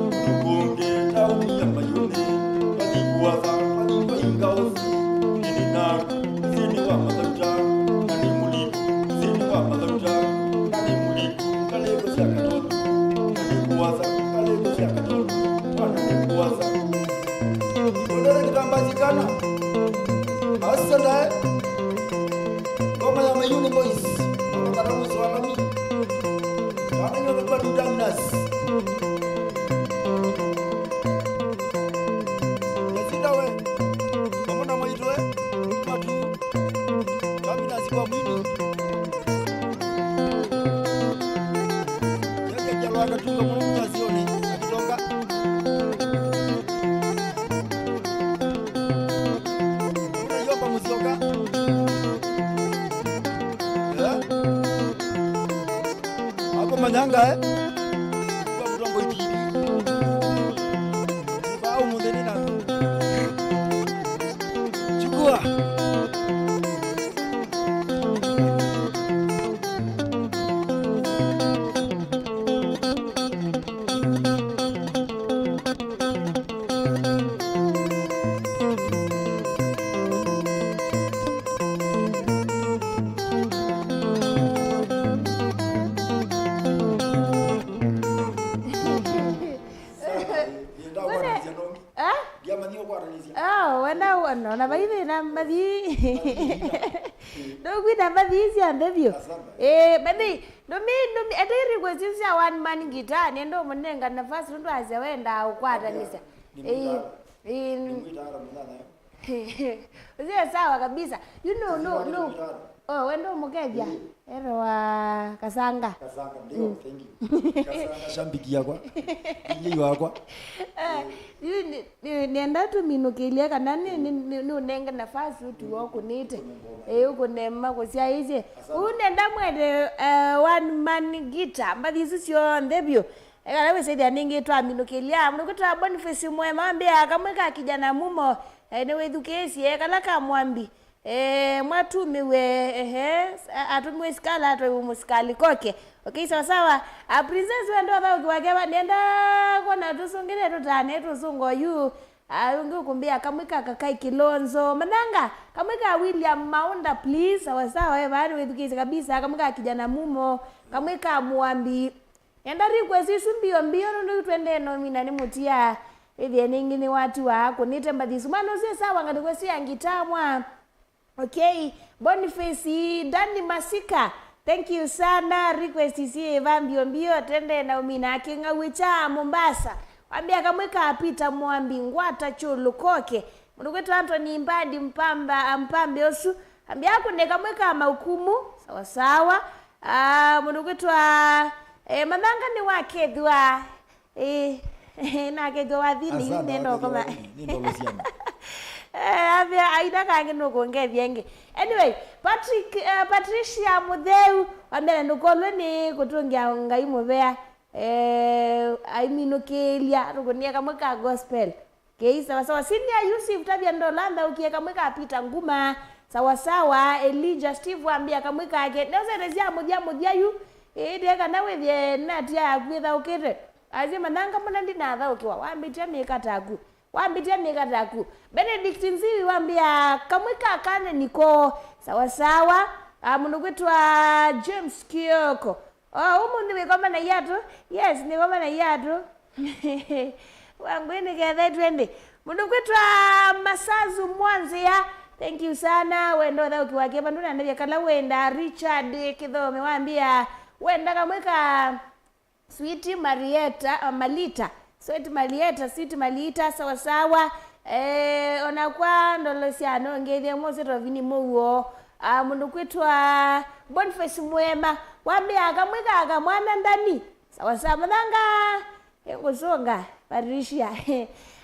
ũtukũ ũngĩ, taũni ya Mayũnĩ, twathi kũasa, twathi kũinga ũsi, nĩnĩ naku, ũsi nĩ wa mathauta, na nĩ mũliku, ũsi nĩ wa mathauta, na nĩ mũliku, ngalĩko sya katonu, na nĩ kũasa, ngalĩko sya katonu, na nĩ kũasa. Ndondere kĩtamba sikana, asa ndae. Ngoma ya Mayuni Boys. Douglas. Nĩsĩ ndawe, vamwe na mwaitũ we, matu, Douglas kwa mwini. Yake kyalwa akatunga mũno mnyasionĩ, akitonga. Yomba mũsyoka. Eh? Ako manyanga, eh? Kwa mtongo itini. Ba umutheni na. Chukua. Ndiamanyie ũkwatanĩsya. Ah, wenda wona, ona vai thĩna mathi. Ndũkwina mathi syonthe vyũ. Asante. Eh, mathi, ndũmi, ndũmi, ete request sya one man guitar, nĩenda ũmũnenga nafasi nũndũ asya wendaa ũkwatanĩsya. Nĩ, nĩ Eh, mũtaara. Eh, Nĩ mũtaara mũthenya. Usiwe sawa kabisa. You know, no, no. Oh, wendo mũkethya. Ero wa Kasanga. Kasanga, ndio, thank you. Kasanga, shambiki yakwa. Inyi wakwa. Eh, yu ni, ni, nenda tuminũkĩlye kana ni, ni, ni, nũnenge nafasi ũtuo ũkũnĩte. Eh, ũkũnema kũsyaĩsye. Asante. Ũu nenda mwete, eh, one man guitar. Mbathi isu syonthe vyũ. Ekana wĩsĩthya nĩngĩ twaminũkĩlya. Mũndũ kwĩtwa Boniface Mwema ambĩa kamwe ka kijana mumo, eh, nĩwĩthukĩĩsye kala ka Mwambi. Eh, mwatumiwe, ehe, a-, atumiwe sikala atwaiwe mũsikali koke. Okay, sawa sawa. A Princess wendo athaũki wake va, nenda kwona tũsũngĩre tũtane tũsũngo yu. A, ũngĩ ũkũmbĩa kamwe ka Kakai Kilonzo. Mathanga, kamwe ka William Maunda, please. Sawa sawa, eh, vaa nĩwĩthukĩĩsye kabisa. Kamwe ka kijana mumo, kamwe ka Mwambi. Enda request isu mbio mbio nũndũ twendee nomina nĩ mũtia. Ĩthĩe nĩngĩ nĩwatiwa kũnĩte mbathi isu. Mwana ũsu ĩ sawa ngatĩkwe sio ya ngitaa mwa. Okay. Boniface Dani Masika. Thank you sana. Request isu ĩva mbio mbio tendee na ũmina kĩng'au kya Mombasa. Wambĩa kamwe ka Peter Mwambi ngwata kyũlũ koke. Mũndũ kwĩtwa Anthony Mbandi Mpamba, Mpambe ũsu. Ambĩa akũne kamwe ka Maukumu. Sawa sawa. Ah, mũndũ kwĩtwa, eh, Mathanga nĩwakethwa. Eh, nakethwa wathini, nenda ũkoma. Nĩ ndolo syana. Eh, ambĩa aina kangĩ nũkũngethya ĩngĩ. Anyway, Patrick, eh, Patricia Mũtheu, wambĩa ndũkolwe nĩ kũtũngĩa Ngai mũvea. Eh, aiminũkĩlya, tũkũnie kamwe ka gospel. Kei, sawa sawa. Senior Yusuf Tavia Ndola, nthaũkie kamwe ka Peter Nguma. Sawa sawa. Elijah Steve wambĩa kamwe kake. Neũsete sya mũthya mũthya yu. Ĩndĩ kana wĩthĩe natia yaku ĩthaũkĩte. Asye Mathanga mũna ndinathaũkĩwa. Wambĩtya nĩka taku. Wambĩtya nĩka taku. Benedict Nziwi wambĩa kamwe ka Kane Niko. Sawa sawa. Ah, mũndũ kwĩtwa James Kioko. Oh, ũmũnthĩ wĩkoma na iatũ? Yes, nĩkoma na iatũ. Wangwĩ nĩkethetw'e ndĩ. Mũndũ kwĩtwa Masazu Mwanzĩa. Thank you sana. Wenda ũthaũki wake vandũ na ndavya kala wenda. Richard Kĩthome wambĩa wenda kamwe ka Sweet Marieta, uh, Malita. Sweet Marieta, Sweet Malita, sawa sawa. Eh, ona kwa ndolo sya no ngethie mose tovini mũuo. Ah, mũndũ kwĩtwa Boniface Mwema. Wambĩa kamwe ka kamwana ndani. Sawa sawa. Mathanga. Engũsũnga. Patricia.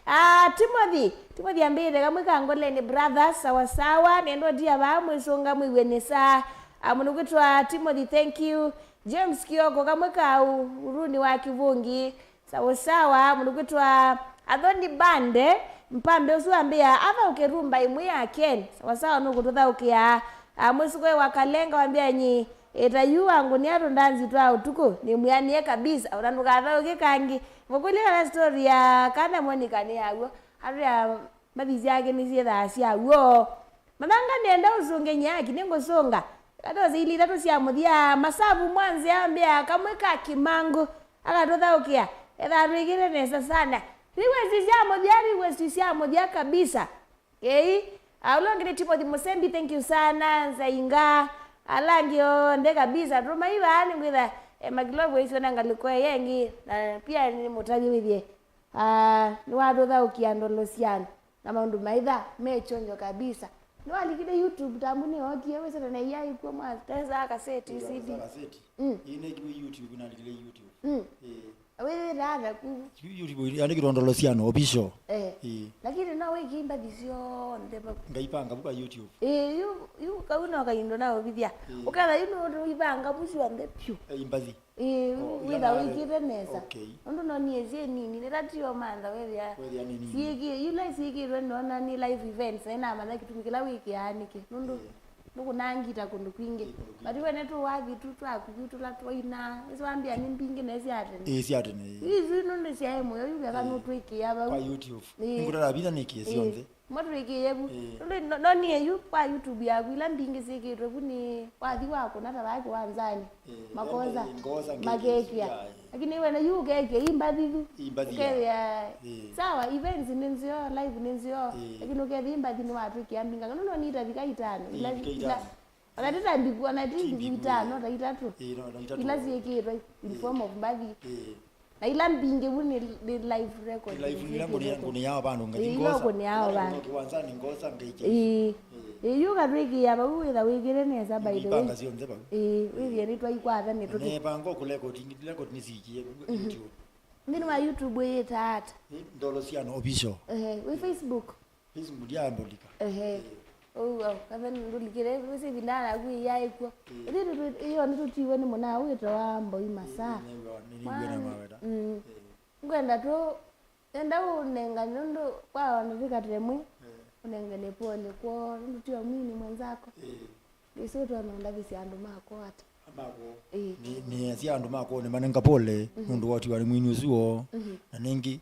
Ah, Timothy. Timothy ambĩte kamwe ka Ngoleni Brothers. Sawa sawa. Nendo tia vaa mwĩsũnga mwĩw'e nĩ saa. Ah, mũndũ kwĩtwa Timothy, thank you. James Kioko, kamwe ka u-, uruni wa kĩvũngi. Sawa sawa, mũndũ kwĩtwa Athoni Bande, Mpambe ũsu ambĩa, athaũke rumba ĩmwe ya Ken. Sawa sawa, nũkũtũthaũkĩa. Ah, mwĩsũko wa Kalenga wambĩa nyi, ĩta yu wangũnĩa tũndanzi twa ũtukũ, nĩmwĩanĩe kabisa, ona ndũkathaũke kangĩ. Mũkũlye kana story ya kana Monica nĩ ya w'o. Atwĩa mbathi syake nĩsyĩthaa sya w'o. Mathanga nĩenda ũsũnge nyaki, nĩngũsũnga. Katose ili itatũ sya mũthya, Masavu Mwanzĩa ambĩa kamwe ka Kĩmangũ, akatũthaũkĩa. Ethaa twĩkĩte nesa sana. Request sya mũthya, request sya mũthya kabisa. Kei, ah, ũla ũngĩ nĩ Timothy Mũsembi, thank you sana, Nzainga. Ala angĩ onthe kabisa, tũmai vaa nĩngwĩtha E, makilovu ĩsio na ngalĩko ĩya ĩngĩ, na pia nĩ mũtavye wĩthĩe, ah, nĩwatũthaũkĩa ndolo syana na maũndũ maitha me chonjo kabisa. Nĩwalikile YouTube, tambu nĩokie, wĩsĩte na iya ĩkw'o mwa tesa kaseti, C D. Kaseti. Mm. Ĩĩ, nĩkiwe YouTube, nalikile YouTube. Mm. Ĩĩ. Wĩthĩtaa naku. Yu-, YouTube yandĩkĩtwe ndolo syana official. Eh. Ĩĩ. Lakini no wĩkie imbathi syonthe vau. Ngaipanga vu kwa YouTube. Ĩĩ, yu, yu kau no kaindo na ũvithya. Ĩĩ. Ũketha yu nũndũ ivanga vu syonthe vyũ. Eh, imbathi. Ĩĩ, oh, wĩtha wĩkĩte nesa. Okay. Nũndũ no niĩ syĩ nini, nĩtatio mantha wethĩa. Wethĩa nĩ nini. Syĩkĩ-, ila syĩkĩtwe nona nĩ live events, na namanya kĩtumi kĩla wĩkĩaa nĩkĩ. Nũndũ ĩĩ. Nũkũnangita kũndũ kwingĩ. Ĩĩ, kũndũ kwingĩ. But we nĩtũwathi tu twaku yu tũla twaina. Nĩsiwambia nĩ mbingĩ na sya tene. Ĩĩ, sya tene, ĩĩ. Yu isu nũndũ syaĩ mũyo, yu keka ĩĩ. Nũtwĩkĩa vau. Kwa YouTube. Ĩĩ. Nĩngũtara vinya nĩkie ĩĩ. Syonthe. Motwĩkĩĩe vu. Ĩĩ. Nũndũ no, no niĩ yu kwa YouTube yaku ila mbingĩ syĩkĩtwe vu nĩ wathi wa kũna ta vaa kĩwanzanĩ. Ĩĩ, makosa, ende ngosa ngekĩsya, makekĩa. Ĩĩ. Lakini wene yu ũkekĩa imbathi vu. Imbathi ya. Ũkethĩa, ĩĩ. Sawa, events nĩ nzeo, live nĩ nzeo, ĩĩ. Lakini ũkethĩa imbathi nĩwatwĩkĩa mbinganga. Nũndũ no nitavika itano. Ĩĩ, ila, ivika ila, itano. Ona ti ta mbiku, ona ti mbiku itano, ta itatũ. Ĩĩ, no, no, itatũ. Ila syĩkĩtwe in form of mbathi. Ĩĩ. Na ila mbingĩ vu nĩ, nĩ live record. Nĩ live, ila ngũnĩa, ngũnĩao vandũ ngathi ngosa. Ĩĩ, ila ngũnĩao vandũ. Kĩwanzanĩ ngosa ngaikia. Ĩĩ. Ĩĩ. Ĩĩ, yu katwĩkĩĩa vau wĩtha wĩkĩte nesa, by the way. Ipanga syonthe vau. Ĩĩ, wĩthĩe nĩtwaikwata mĩtũkĩ. Nepanga kũ record, record nĩsikie YouTube. Nthĩnĩ wa YouTube ĩyĩtaa ata? Ĩ, Ndolo Syana Official. Ehe, wĩ Facebook? Facebook ndiambũlika. Ehe. Ĩĩ. Ũu, au, kathe ndũlikĩre, wĩsĩ ĩvinda naku ĩyaĩkw'o. Ĩĩ. Ĩthi tũtwĩ-, ĩyo nĩtũtiwe nĩ mũna wĩtawa Mboi Masaa. Ĩĩ, nĩw'a-, nĩnĩw'e na maweta. Mm. Ĩĩ. Ngwenda tũ, enda ũnengane nũndũ kwa ona tũikatĩle mwĩ, ĩĩ. Ũnengane pole kwoo, nũndũ tio mwini mwenzako. Ĩĩ. Ndĩsĩ ũtwa nondavisya andũ makwa ata. Makwa. Ĩĩ. Nĩ, nĩ asia andũ makwa nĩmanenga pole, mhm. Nũndũ wa ũtiwa nĩ mwini ũsu woo. Mhm. Na nĩngĩ,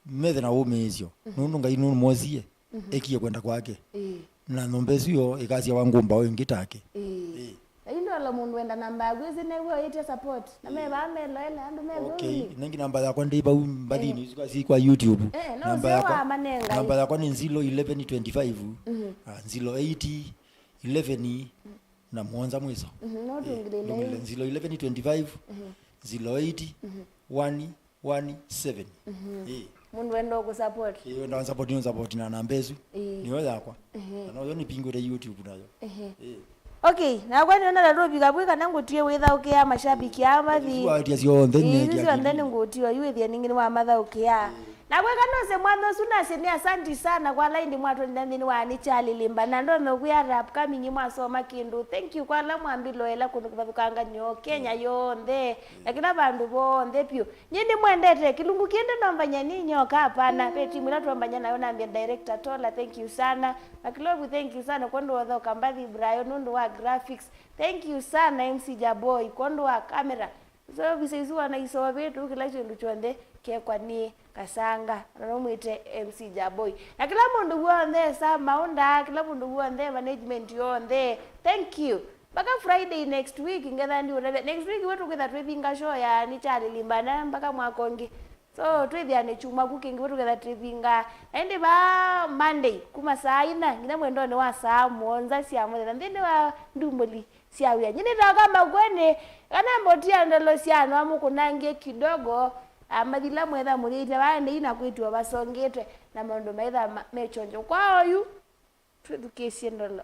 methe na wũmĩĩsyo, mhm. Nũndũ Ngai nũmwosie, mhm. Ekie kwenda kwake. Ĩĩ. Na nyũmba ĩsu yo ĩkasyawa ngũmbaũ ĩngĩ take. Ĩĩ. Ĩĩ. Na yu ndola mũndũ wenda namba yaku, ĩsĩ new'o ĩtya support. Na me vaa meloela andũ me okay, thũni. Nengĩ namba yakwa ndĩ vau mbathinĩ, eh. Isu kwa, si kwa YouTube. Eh, no, namba sio yakwa, wamanenga. Namba yakwa nĩ zero eleven twenty-five, mhm. Ah, zero eight eleven na mũonza mwiso. Mhm, no. Eh, tũngĩlĩle. Ndũngĩlĩle zero eleven twenty-five, mhm. Zero eight, mhm. One one seven. Mhm. Ĩĩ. Mũndũ wenda kũsupport. Ĩĩ, wenda support, nĩ support na namba ĩsu. Ĩĩ. Nĩyo yakwa. Ehe. Na noyo nĩpingũte YouTube nayo. Ehe. Ĩĩ. Okay, nakwa nĩona ta tũvika vwĩ kana ngũtie wĩthaũkĩa mashabiki aa mathi. Ĩĩ, isu syonthe nĩngũtiwa yu ĩthĩa ningĩ nĩwamathaũkĩa. Ĩĩ. Nakwa ĩkanose mwana ũsu nasye nĩ asanti sana kwa ala ĩndĩ mwatũnina nthĩnĩ wa Nĩ Kyalĩlĩmba. Na ndonya kwĩa ata upcoming mwasoma kĩndũ. Thank you kwa ala mwambiloela kũndũ kũvathũkangany'o Kenya yonthe. Na kĩla vandũ vonthe vyũ. Nyie nĩmwendete, kĩlungu kĩĩ ndĩnombany'a nĩ nyoka, hapana. Ve timu ĩla twombany'a nayo nambĩa director Tola, thank you sana. Makilovu, thank you sana kwondũ wa ũthoka mbathi, Brian nũndũ wa graphics. Thank you sana M C Jaboi kwondũ wa camera. So visa isu wana isovetũ, kĩla kĩndũ kyonthe kekwa nĩ Kasanga. Na no mwĩte M C Jaboi. Na kĩla mũndũ w'onthe, Sam Maunda, kĩla mũndũ w'onthe, management yonthe. Thank you. Mpaka Friday next week, ngetha ndiũtavya. Next week we tũkwĩtha twĩvinga show ya Nĩ Kyalĩlĩmba na mpaka mwaka ũngĩ. So, twĩthĩane kyumwa kũ kĩngĩ we tũkwĩtha twĩvinga. Na ĩndĩ vaa Monday, kuma saa ina, nginya mwendonĩ wa saa mũonza sya mũthenya. Nthĩnĩ wa ndumbũli sya wĩa. Nyie nĩtaoka makwenĩ, kana mboti ya ndolo sya no mũkũnangie kidogo, ah, mathila mwetha mũthĩĩtya vaa ndĩi na kwĩtiwa vasongĩtwe na maũndũ maitha ma-, me kyonjo. Kwa oyu, twĩthukĩĩsye ndolo.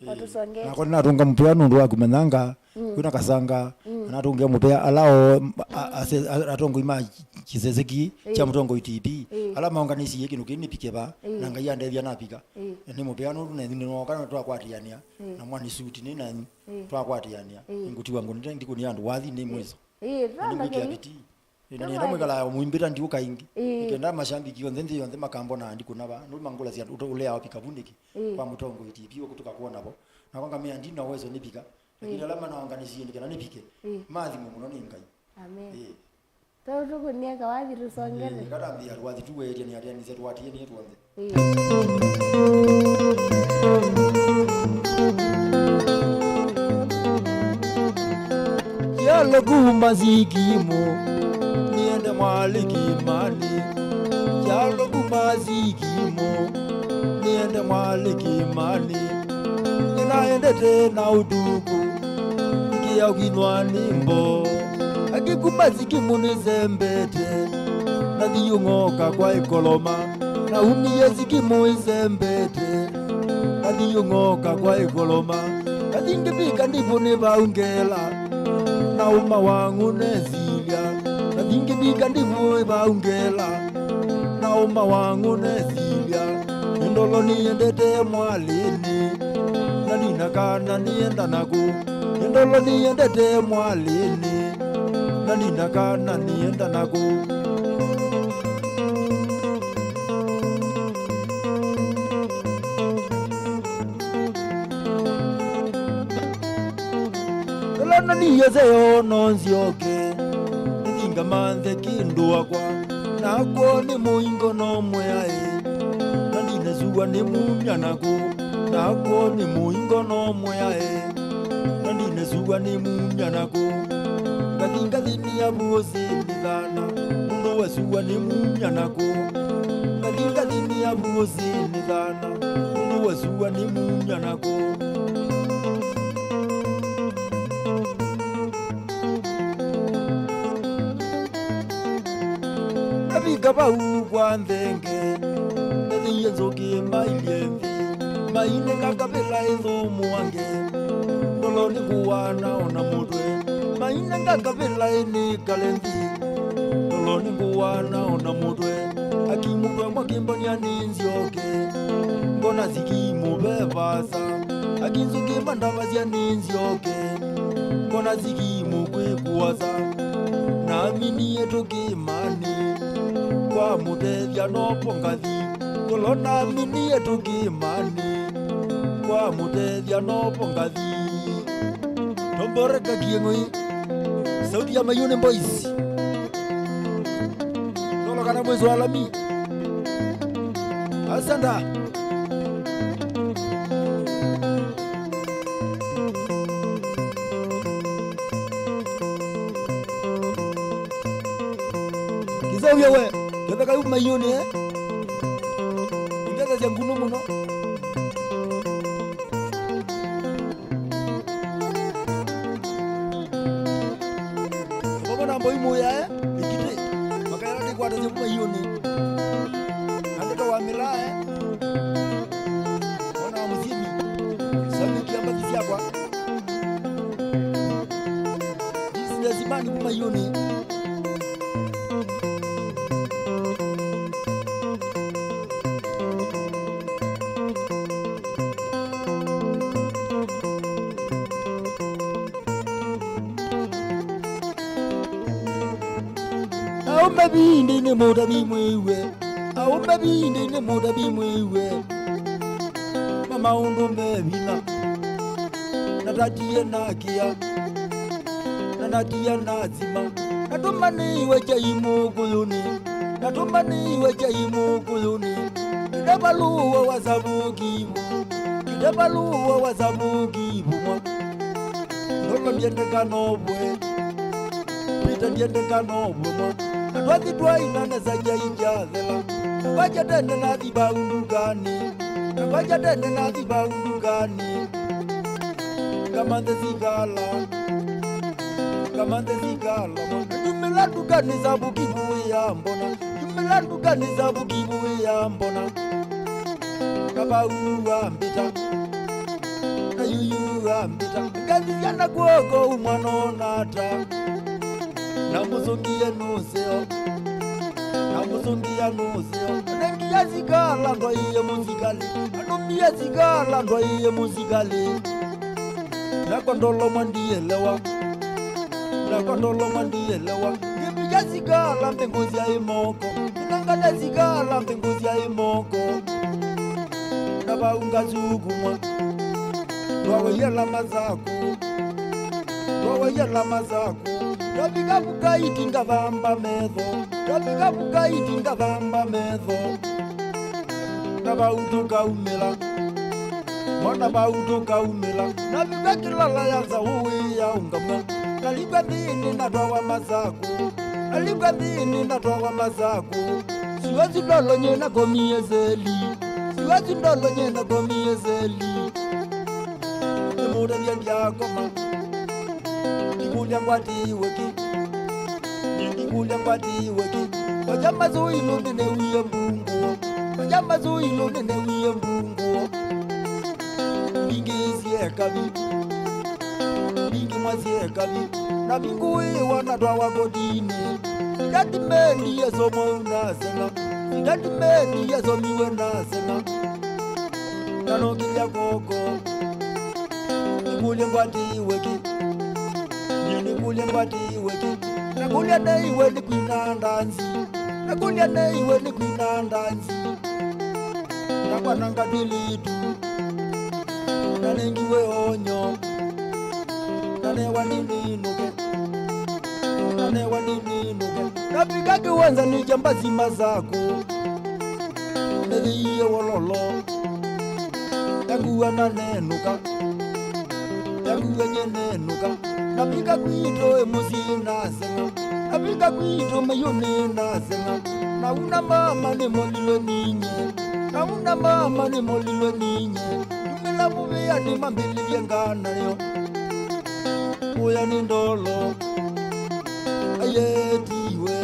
Ĩĩ. Watũsongete. Nakwa nĩnatũnga mũvea nũndũ wa kũmenyanga, mm, kwĩna Kasanga, mm, na natũngĩa mũvea ala o, a-, ase-, a-, atongoi ma kĩsese kĩĩ, ĩĩ, kya mũtongoi T P, ĩĩ, ala maũnganĩsie kĩndũ kĩĩ nĩvike vaa, ĩĩ, na Ngai andethya navika. Ĩĩ. Nĩ mũvea nũndũ nenyu nĩnooka na twakwatĩanĩa, ĩĩ, na mwana suit nĩ nanyu, ĩĩ, twakwatĩanĩa. Ĩĩ. Ngũtiwa ngũnĩte ndikũnĩa andũ wathi nĩ mwiso. Ĩĩ, na nĩngwĩkĩa twambakeni. Bidii. Ĩĩ, na nĩenda mwĩkala mũimbĩta ndiũka ĩngĩ. Ĩĩ. Nĩkenda mashabiki onthe nthĩ yonthe makambona ndikũna vaa. Nũndũ mangũlasya ũleao vika vu nĩkĩ? Ĩĩ. Kwa mũtongoi T P ũkũtũka kwona vo. Nakwa ngamea ndina uwezo nĩvika. Lakini, ĩĩ, ala manaonganĩsie nĩ kana nĩvike. Ĩĩ. Maathimwe mũno nĩ Ngai. Amen. Ĩĩ. Tau tũkũnie kawathi tũsongele. Ĩĩ, katambia twathi tuwetie nĩ ateanĩsya twatie nĩ twonthe. Kyalo kuma Sikimu, niende Mwali Kimani. Kyalo kuma Sikimu, niende Mwali Kimani. Nĩnaendete na ũtuku, nĩkĩa ũkinwa nĩ mboo. Sikimu nĩsembete, nathi ũng'oka kwa ĩkoloma. Naumie sikimu ĩsembete, nathi ũng'oka kwa ĩkoloma. Nathi ngĩvika ndivũ nĩ vau ngela, na ũma wang'ũ nesilya. Nathi ngĩvika ndivũ nĩ vau ngela, na ũma wang'ũ nesilya. Nĩ ndolo nĩendete mwalĩnĩ, na ndina kana nĩenda naku. Nĩ ndolo nĩendete mwalĩnĩ, na ndina kana nĩenda naku. Ĩla naniĩse yo no nzyoke, nĩthinga manthe kĩndũ wakwa, nakw'o nĩ mũingo no mwĩaĩ, na ndinasua nĩ mumya naku, nakw'o nĩ mũingo no mwĩaĩ, na ndinasua nĩ mumya naku. Ngathi ngathinia vuo syĩ nĩ thana, nũndũ wasua nĩ mumya naku. Ngathi ngathinia vuo syĩ nĩ thana, nũndũ wasua nĩ mumya naku. Navika vau kwa nthenge, nĩthĩie nzũkĩ mailye nthĩ, mainenga kavĩla ĩthũmũange. Ndolo nĩ kũwana ona mũtwe, mainenga kavĩla ĩnĩkale nthĩ. Ndolo nĩ kũwana ona mũtwe, akimũtwe mwakĩmbania nĩ nzyoke. Ngona sikimu ve vasa, akinzũkĩ mandavasya nĩ nzyoke. Ngona sikimu kwĩ kũasa, naminie tũkĩmanĩ, kwa mũtethya nopo ngathi. Tũlo naminie tũkĩmanĩ, kwa mũtethya nopo ngathi. Tomboreka kieng'oi, sauti ya Mayuni Boys. Tolo kana mwezi wa lami. Asanda. Kiseuvye we, ketheka yu Mayuni, eh? Ingethesya ngunu mũno. Vamwe na mboi mũyae, ĩkitĩ, makaela nĩkwatĩsye kuma iũnĩ. Na ndeto wa mĩlae, ona wa mũsyĩmi, samĩkia mbathi syakwa. Businessman kuma iũnĩ. Aũme vindĩ nĩ mũtavi mwĩw'e, aũme vindĩ nĩ mũtavi mwĩw'e, ma maũndũ me vinya, na tatie na kĩa, na natia na sima, na tũmanĩiwe kyai mũkũyũnĩ, na tũmanĩiwe kyai mũkũyũnĩ, kĩte valũa wa savukivu, kĩte valũa wa savukivu mwa. Ndolo ndiendeka novwe, Pita ndiendeka novwe mwa. Na twathi twainanesa kyai kyathela, na kwaja tene nathi vau ndukanĩ, na kwaja tene nathi vau ndukanĩ. Ngamanthe sikala, ngamanthe sikala mwa. Nyumĩla ndukanĩ savukivu ya mbona, nyumĩla ndukanĩ savukivu ya mbona. Na vau ambĩta, na yuyu ambĩta, ngathithya na kw'oko umwana onata. Na mũsũngĩe nũseo, na mũsũngĩa nũseo. Nengie sikala ndwaĩe mũsikalĩ, anũmie sikala ndwaĩe mũsikalĩ. Nakwa ndolomwa ndielewa, nakwa ndolomwa ndielewa. Ngĩvika sikala mbĩngũ syaĩ moko, nangate sikala mbĩngũ syaĩ moko. Na vau ngasukumwa, ndwawaia lama saku, ndwawaia lama saku. Ndavika vukaiti ngathamba metho, ndavika vukaiti ngathamba metho. Na vau tũkaumĩla, mwana vau tũkaumĩla. Navika kĩlala ya nzaũ wĩyaũngamw'a, nalikwa nthĩnĩ natwawa masaku, nalikwa nthĩnĩ natwawa masaku. Siwa sindolonye na komie seli, siwa sindolonye na komie seli. Nĩmũtavya ndyakoma, ndikũlya ngwatĩĩwe kĩ. Nĩngĩkũlya ngwatĩĩwe kĩ? Oja maso ilũnĩ nĩwie mbungũo. Oja maso ilũnĩ nĩwie mbungũo. Mbingĩ syekavi. Mbingĩ mwa syekavi. Na mbingũĩwa na twawa kotinĩ. Sitatimeni Yesu mwauna sena. Sitatimeni Yesu miwe na sena. Na nokĩlya koko. Nĩkũlye ngwatĩĩwe kĩ? Nĩ nĩkũlye ngwatĩĩwe kĩ? Nakũlya neiwe nĩ kwina ndanzi. Nakũlya neiwe nĩ kwina ndanzi. Nakwa nanga twĩlĩtu. Na nengiwe onyo. Na newa nĩnĩnũke. Na newa nĩnĩnũke. Navika kĩwanzanĩ kya mbasi Masakũ. Nĩthĩie wololo. Yanguwa na nenũka. Yanguwa nye nenũka. Navika kwitũ ĩ mũsyĩ naseng'a. Navika kwitũ mayũnĩ naseng'a. Nauna mama nĩmolilwe ninye. Nauna mama nĩmolilwe ninye. Ndumĩla mũvĩa nĩmambĩlĩlye nganayo. Ũya nĩ ndolo. Ayetiwe.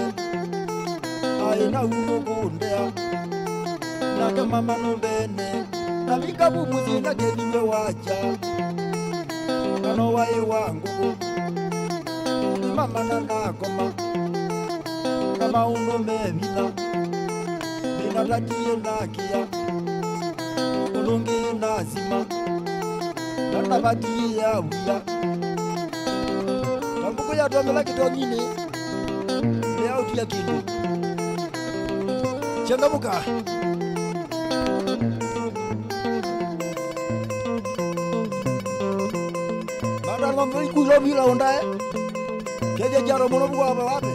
Aĩ na umũ kũndea. Nake mama nũmbene. Navika vu mũsyĩ na kethĩwe wakya. Na no waĩ wa ngũkũ. Nĩ mama na nakoma. Na maũndũ me vinya. Nĩnatatie nakĩa. Ũndũ ũngĩ nasima. Na navatie ya wia. Ta ngũkũ yatwamĩla kĩtonyinĩ. Nĩyaũtia kĩndũ. Changamũka. Mata ng'ombe ikulo vila ũndae. Kethya kyaro mũno vuko wa wapi?